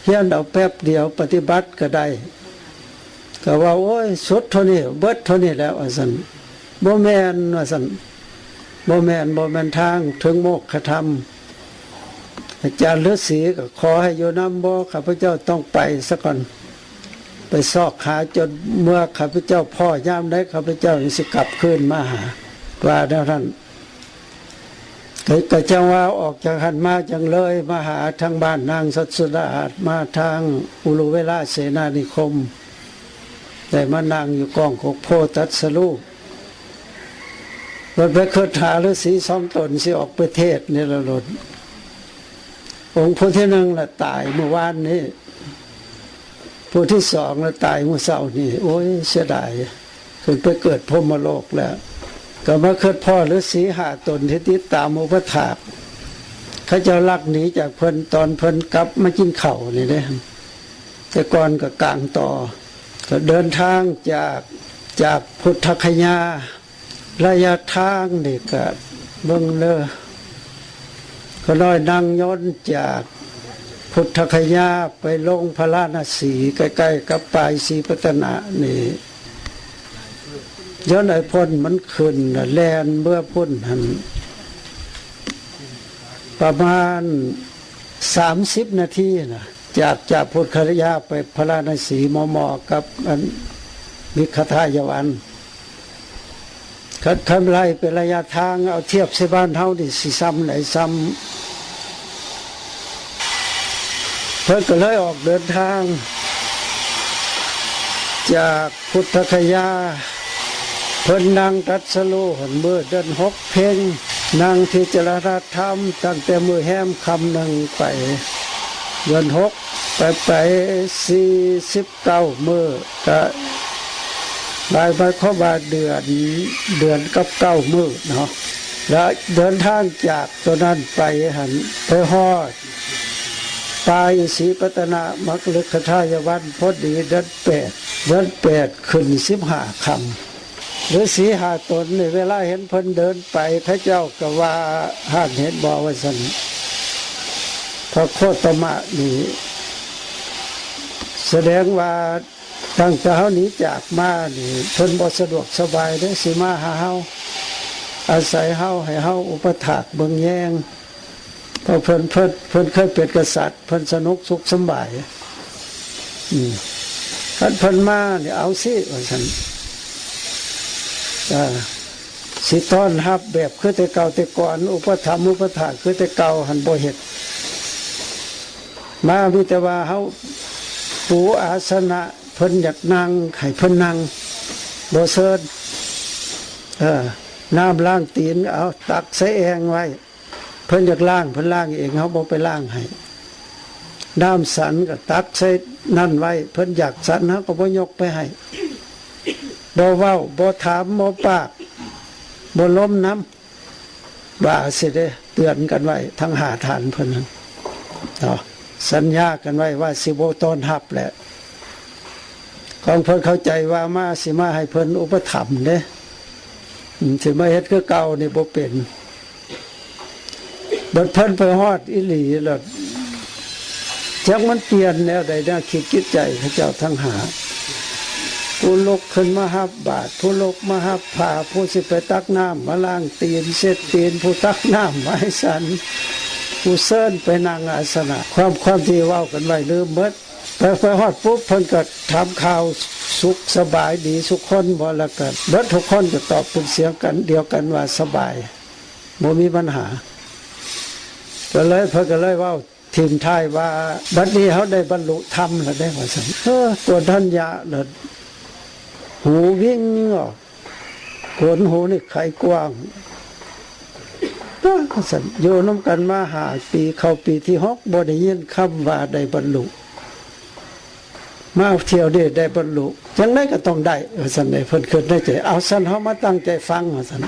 ຮຽນເອົາແປັບດຽວ ປະຕິບັດກໍໄດ້ ກໍວ່າ ໂອ້ຍ ສຸດເທົ່ານີ້ ເບິດເທົ່ານີ້ແລ້ວ ວ່າຊັ້ນ. ບໍ່ແມ່ນ ວ່າຊັ້ນ, ບໍ່ແມ່ນ, ບໍ່ແມ່ນທາງເຖິງໂມກຂະທຳ. ອາຈານລາວສີກໍຂໍໃຫ້ຢູ່ນຳ, ບໍ່, ຂ້າພະເຈົ້າຕ້ອງໄປສາກ່ອນ, ໄປຊອກຫາຈົນເມື່ອຂ້າພະເຈົ້າພໍ້ຍາມໃດ ຂ້າພະເຈົ້າຈຶ່ງຊິກັບຄືນມາຫາ, ວ່າແນວນັ້ນ. ກໍ ກໍຈັ່ງວ່າອອກຈາກຫັ້ນມາຈັ່ງເລີຍມາຫາທາງບ້ານນາງສັດສະດາ ມາທາງອຸລຸເວລາເສນານິຄົມ, ໄດ້ມານັ່ງຢູ່ກ້ອງກົກໂພຕັດສະຮູ້. ເພິ່ນໄປຄິດຫາລາວສີສອງຕົນຊິອອກໄປເທດນີ້ລະໂລດ. ອົງຜູ້ທີໜຶ່ງລະຕາຍມື້ວານນີ້, ຜູ້ທີສອງລະຕາຍມື້ເຊົ້ານີ້. ໂອ້ຍ ເສຍດາຍ, ຂຶ້ນໄປເກີດພົມມະໂລກແລ້ວ. ກໍມາຄິດພໍ້ລາວສີຫ້າຕົນທີ່ຕິດຕາມອຸປະຖາກ, ເຂົາເຈົ້າລັກໜີຈາກເພິ່ນຕອນເພິ່ນກັບມາກິນເຂົ້ານີ້ເດ້. ແຕ່ກ່ອນກໍກາງຕໍ່, ກໍເດີນທາງຈາກ ຈາກພຸດທະຄະຍາ, ໄລຍະທາງນີ້ກະເບິ່ງເດີ, ຂ້ານ້ອຍນັ່ງຍົນຈາກພຸດທະຄະຍາໄປລົງພາລານະສີ ໃກ້ໆກັບປາຍສີພັດຕະນະນີ້, ຍ້ອນໄອ້ພົນມັນຂຶ້ນ ແລ່ນເມືອພຸ້ນຫັ້ນປະມານສາມສິບນາທີນະ. ຈາກ ຈາກພຸດທະຄະຍາໄປພາລານະສີ ໝໍໆກັບອັນ ມິກຂະທາຍະວັນ. ຄັນ ຄັນໄລ່ເປັນໄລຍະທາງ ເອົາທຽບໃສ່ບ້ານເຮົານີ້ ຊິສ່ຳໃດສ່ຳ. ເພິ່ນກໍເລີຍອອກເດີນທາງຈາກ ພຸດທະຄະຍາ ເພິ່ນນັ່ງຕັດສະຮູ້ຫັ້ນ ມື້ເດືອນຫົກເພັງ, ນັ່ງພິຈາລະນາທຳຕັ້ງແຕ່ມື້ແຮມຄ່ຳໜຶ່ງໄປ ເດືອນຫົກ ໄປ ໄປສີ່ສິບເກົ້າມື້, ກະ ໝາຍ ໝາຍຄວາມວ່າເດືອນ ເດືອນກັບເກົ້າມື້ເນາະ. ແລະເດີນທາງຈາກໂຕນັ້ນໄປຫັ້ນ ໄປຮອດປາຍສີພັດຕະນະ ມະ ມິກຂະທາຍະວັນ ພໍດີເດືອນແປດ, ເດືອນແປດຂຶ້ນສິບຫ້າຄ່ຳ. ລາວສີຫ້າຕົນນີ້ ເວລາເຫັນເພິ່ນເດີນໄປ ເຂົາເຈົ້າກໍວ່າ ຫັ້ນເຫັນບໍ່ ວ່າຊັ້ນ, ພະໂຄດຕະມະນີ້ ສະແດງວ່າ ຕັ້ງແຕ່ເຮົາໜີຈາກມານີ້ ເພິ່ນບໍ່ສະດວກສະບາຍເດ້ ຊິມາຫາເຮົາ, ອາໄສເຮົາ ໃຫ້ເຮົາອຸປະຖາກເບິ່ງແຍງ, ເພາະເພິ່ນ ເພິ່ນ ເພິ່ນເຄີຍເປັນກະສັດ, ເພິ່ນສະໜຸກສຸກສຳບາຍ. ອືມ ຄັນເພິ່ນມານີ້ ເອົາຊິ ວ່າຊັ້ນ, ເອີ ຊິຕ້ອນຮັບແບບຄືແຕ່ເກົ່າແຕ່ກ່ອນ, ອຸປະຖຳອຸປະຖາກຄືແຕ່ເກົ່າຫັ້ນບໍ່ເຮັດ. ມາມີແຕ່ວ່າເຮົາປູອາສະນະ ເພິ່ນຢາກນັ່ງ ໃຫ້ເພິ່ນນັ່ງ, ບໍ່ເຊີນ. ເອີ ນ້ຳລ້າງຕີນ ເອົາ ຕັກໃສ່ແອ່ງໄວ້, ເພິ່ນຢາກລ້າງ ເພິ່ນລ້າງເອງ, ເຮົາບໍ່ໄປລ້າງໃຫ້. ນ້ຳສັນກໍຕັກໃສ່ນັ້ນໄວ້, ເພິ່ນຢາກສັນ ເຮົາກໍບໍ່ຍົກໄປໃຫ້, ບໍ່ເວົ້າ ບໍ່ຖາມ ບໍ່ປາກ ບໍ່ລົມນຳ. ວ່າຊິເດ້ ເຕືອນກັນໄວ້ທັງຫ້າທ່ານເພິ່ນນັ້ນເນາະ, ສັນຍາກັນໄວ້ວ່າຊິບໍ່ຕ້ອນຮັບແຫຼະ. ຂອງເພິ່ນເຂົ້າໃຈວ່າມາ ຊິມາໃຫ້ເພິ່ນອຸປະຖຳເດ້, ອືມ ຊິມາເຮັດຄືເກົ່ານີ້ບໍ່ເປັນ. ບັດເພິ່ນໄປຮອດອີ່ຫຼີແລ້ວ ຈັກມັນປ່ຽນແນວໃດ ແນວຄິດຈິດໃຈເຂົາເຈົ້າທັງຫ້າ, ຜູ້ລຸກຂຶ້ນມາຮັບບາດ, ຜູ້ລຸກມາຮັບຜ້າ, ຜູ້ຊິໄປຕັກນ້ຳມາລ້າງຕີນເຊັດຕີນ, ຜູ້ຕັກນ້ຳມາໃຫ້ສັນ, ຜູ້ເຊີນໄປນັ່ງອາສະນະ, ຄວາມ ຄວາມທີ່ເວົ້າກັນໄວ້ລືມເບິດ. ໄປ ໄປຮອດປຸບ ເພິ່ນກໍຖາມຂ່າວສຸກສະບາຍດີສຸຄົນບໍ່, ແລ້ວກໍເບິດທຸກຄົນກໍຕອບເປັນສຽງກັນ ດຽວກັນວ່າສະບາຍ ບໍ່ມີບັນຫາ. ກໍເລີຍ ເພິ່ນກໍເລີຍເວົ້າ ຖິ້ມທ້າຍວ່າ ບັດນີ້ເຮົາໄດ້ບັນລຸທຳແລ້ວເດ້ ວ່າຊັ້ນ. ເອີ ກວນທັນຍະລະຫູວິ່ງອອກ, ກວນຫູນີ້ໄຂກວ້າງ. ເອີ ວ່າຊັ້ນ, ຢູ່ນຳກັນມາຫ້າປີ ເຂົ້າປີທີຫົກ ບໍ່ໄດ້ຍິນຄຳວ່າໄດ້ບັນລຸ. ມາທ່ຽວນີ້ໄດ້ບັນລຸ ຈັ່ງໃດກໍຕ້ອງໄດ້ ວ່າຊັ້ນເດ້. ເພິ່ນຄິດໃນໃຈ ເອົາ ຊັ້ນເຮົາມາຕັ້ງໃຈຟັງ ວ່າຊັ້ນ.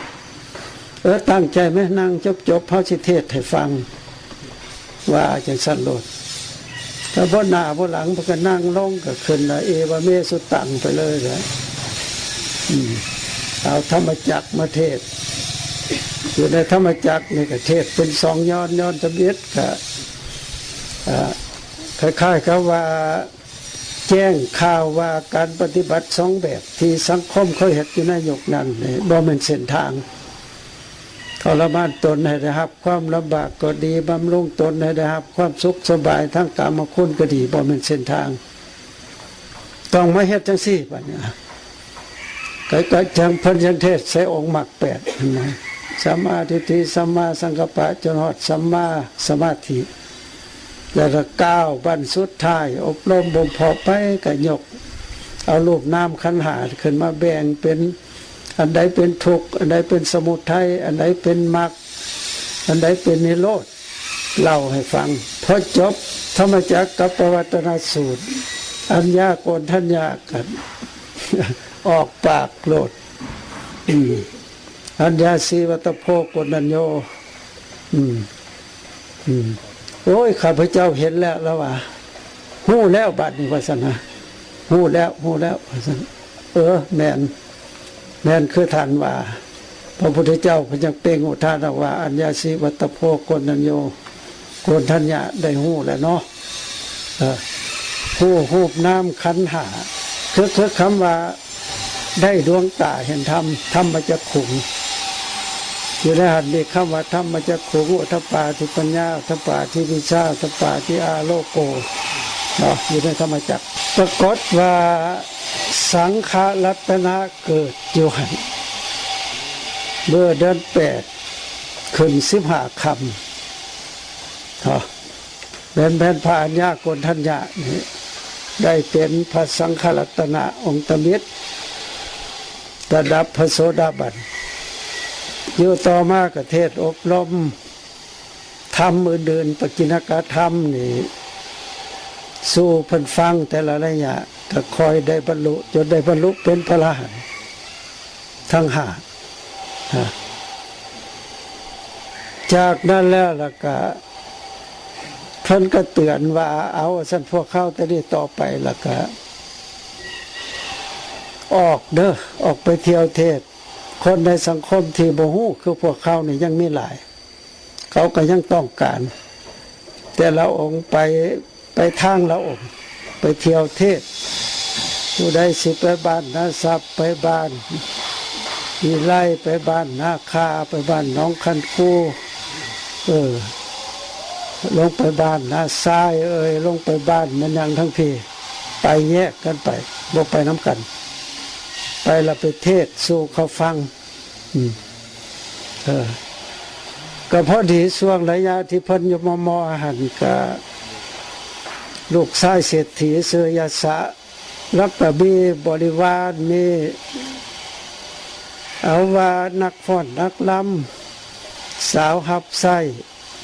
ເອີ ຕັ້ງໃຈແມ້ ນັ່ງຈົບໆ ເຮົາຊິເທດໃຫ້ຟັງ ວ່າຈັ່ງຊັ້ນໂລດ. ແຕ່ບໍ່ໜ້າບໍ່ຫຼັງ ເພິ່ນກໍນັ່ງລົງ ກໍຂຶ້ນວ່າ ເອວະເມສຸຕັງ ໄປເລີຍແຫຼະ. ອືມ ເອົາທຳມະຈັກມາເທດ ຢູ່ໃນທຳມະຈັກນີ້ກໍເທດເປັນສອງຍອນ, ຍອນທຳອິດກໍ ອ່າ ຄ້າຍໆກັບວ່າ ແຈ້ງຂ່າວວ່າການປະຕິບັດສອງແບບທີ່ສັງຄົມເຂົາເຮັດຢູ່ໃນຍຸກນັ້ນນີ້ ບໍ່ແມ່ນເສັ້ນທາງ. ທໍລະມານຕົນໃຫ້ໄດ້ຮັບຄວາມລຳບາກກໍດີ, ບຳລຸງຕົນໃຫ້ໄດ້ຮັບຄວາມສຸກສະບາຍທາງກາມະຄຸນກໍດີ, ບໍ່ແມ່ນເສັ້ນທາງ. ຕ້ອງມາເຮັດຈັ່ງຊີ້ບັດນີ້. ກໍ ກໍຈັ່ງເພິ່ນຍັງເທດໃສ່ອົງມັກແປດ ເຫັນບໍ່? ສຳມາທິດຖິ, ສຳມາສັງກັບປະ, ຈົນຮອດສຳມາສະມາທິ. ແລ້ວກໍກ້າວບັ້ນສຸດທ້າຍ ອົບຮົມບົ່ມເພາະໄປ ກໍຍົກເອົາຮູບນາມຂັນຫ້າຂຶ້ນມາແບ່ງເປັນ ອັນໃດເປັນທຸກ, ອັນໃດເປັນສະມຸໄທ, ອັນໃດເປັນມັກ, ອັນໃດເປັນນິໂຣດ ເລົ່າໃຫ້ຟັງ. ພໍຈົບທຳມະຈັກກັບປະວັດຕະນະສູດ ອັນຍາໂກນທັນຍາກໍອອກປາກໂລດ. ອືມ ອັນຍາສີວັດຕະໂພໂກນທັນໂຍ. ອືມ ອືມ ໂອ້ຍ ຂ້າພະເຈົ້າເຫັນແລ້ວ ລາວວ່າ ຮູ້ແລ້ວບາດນີ້ ວ່າຊັ້ນນະ. ຮູ້ແລ້ວ ຮູ້ແລ້ວ ວ່າຊັ້ນ. ເອີ ແມ່ນ ແມ່ນຄືທ່ານວ່າ. ພະພຸດທະເຈົ້າເພິ່ນຍັງເປັ່ງອຸທານອອກວ່າ ອັນຍາສີວັດຕະໂພໂກນທັນໂຍ ໂກນທັນຍະໄດ້ຮູ້ແລ້ວເນາະ. ເອີ ຮູ້ຮູບນາມຂັນຫ້າ ຄື ຄືຄຳວ່າ ໄດ້ດວງຕາເຫັນທຳ ທຳມະຈັກຂຸງ. ຢູ່ໃນຫັ້ນມີຄຳວ່າທຳມະຈັກຂຸງ ໂອດທະປາທິປັນຍາ ໂອດທະປາທິວິຊາ ໂອດທະປາທິອາໂລໂກເນາະ ຢູ່ໃນທຳມະຈັກ. ປາກົດວ່າສັງຂະລັດຕະນະເກີດຢູ່ຫັ້ນ ເມື່ອເດືອນແປດຂຶ້ນສິບຫ້າຄ່ຳເນາະ. ແມ່ນ ແມ່ນພະອັນຍາໂກນທັນຍະນີ້ ໄດ້ເປັນພະສັງຄະລັດຕະນະອົງຕະມິດ ລະດັບພະໂສດາບັນ. ຢູ່ຕໍ່ມາກໍເທດອົບຮົມທຳອື່ນໆ ປະກິນນະກະທຳນີ້ ສູ່ເພິ່ນຟັງແຕ່ລະໄລຍະ ກໍຄ່ອຍໄດ້ບັນລຸ ຈົນໄດ້ບັນລຸເປັນພະລະຫັນທັງຫ້າ. ຈາກນັ້ນແລ້ວ ລະກະ ເພິ່ນກໍເຕືອນວ່າ ເອົາ ວ່າຊັ້ນ ພວກເຮົາແຕ່ນີ້ຕໍ່ໄປ ລະກະ ອອກເດີ ອອກໄປທ່ຽວເທດ. ຄົນໃນສັງຄົມທີ່ບໍ່ຮູ້ຄືພວກເຮົານີ້ຍັງມີຫຼາຍ ເຂົາກໍຍັງຕ້ອງການ ແຕ່ລະອົງໄປ ໄປທາງລະອົງ ໄປທ່ຽວເທດ. ຜູ້ໃດຊິໄປບ້ານນາຊັບ ໄປບ້ານວິໄລ ໄປບ້ານນາຄາ ໄປບ້ານໜອງຄັນຄູ ເອີ ລົງໄປບ້ານນາຊາຍເອີຍ ລົງໄປບ້ານແມ່ນຫຍັງທັງພີ້ ໄປແຍກກັນໄປ ບໍ່ໄປນຳກັນ. ໄປລະໄປເທດສູ່ເຂົາຟັງ. ອືມ ເອີ ກໍພໍດີຊ່ວງໄລຍະທີ່ເພິ່ນຢູ່ມໍ່ໆຫັ້ນ ກະລູກຊາຍເສດຖີຊື່ຍະສະ ລະກະມີບໍລິວານ ມີ ເອົາວ່ານັກຟ້ອນນັກລຳ ສາວຮັບໃຊ້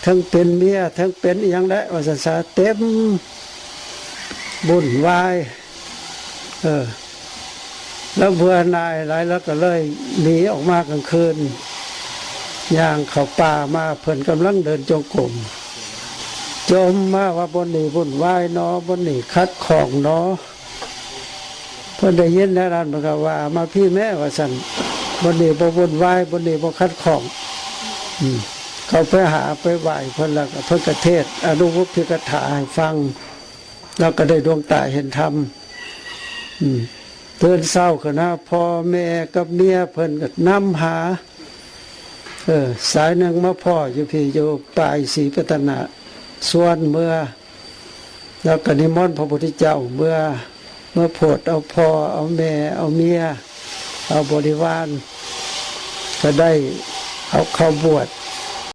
ເຖິງເປັນເມຍ ເຖິງເປັນອີ່ຫຍັງແຫຼະ ວ່າຊັ້ນຊະ ເຕັມ ວຸ່ນວາຍ. ເອີ ລາວເບື່ອໜ່າຍຫຼາຍ ລາວກໍເລີຍໜີອອກມາກາງຄືນ ຍ່າງເຂົ້າປ່າມາ ເພິ່ນກຳລັງເດີນຈົງກົມ ຈົ່ມມາວ່າ ບ່ອນນີ້ວຸ່ນວາຍໜໍ ບ່ອນນີ້ຂັດຂ້ອງໜໍ. ເພິ່ນໄດ້ຍິນແນວນັ້ນ ເພິ່ນກໍວ່າ ມາພີ້ແມ້ ວ່າຊັ້ນ ບ່ອນນີ້ບໍ່ວຸ່ນວາຍ ບ່ອນນີ້ບໍ່ຂັດຂ້ອງ. ອືມ ເຂົ້າໄປຫາໄປໄຫວ້ເພິ່ນ ແລ້ວກໍເພິ່ນກໍເທດອະນຸວຸດທິກະຖາໃຫ້ຟັງ ລາວກໍໄດ້ດວງຕາເຫັນທຳ. ອືມ ຕື່ນເຊົ້າຂຶ້ນມາ ພໍ່ແມ່ກັບເມຍເພິ່ນກໍນຳຫາ ເອີ ສາຍໜຶ່ງມາພໍ້ຢູ່ພີ້ ຢູ່ປາຍສີພັດທະນາ ຊວນເມືອ ແລ້ວກໍນິມົນພະພຸດທະເຈົ້າເມືອ ເມືອໂຜດເອົາພໍ່ເອົາແມ່ເອົາເມຍ ເອົາບໍລິວານ ກໍໄດ້ເອົາເຂົ້າບວດ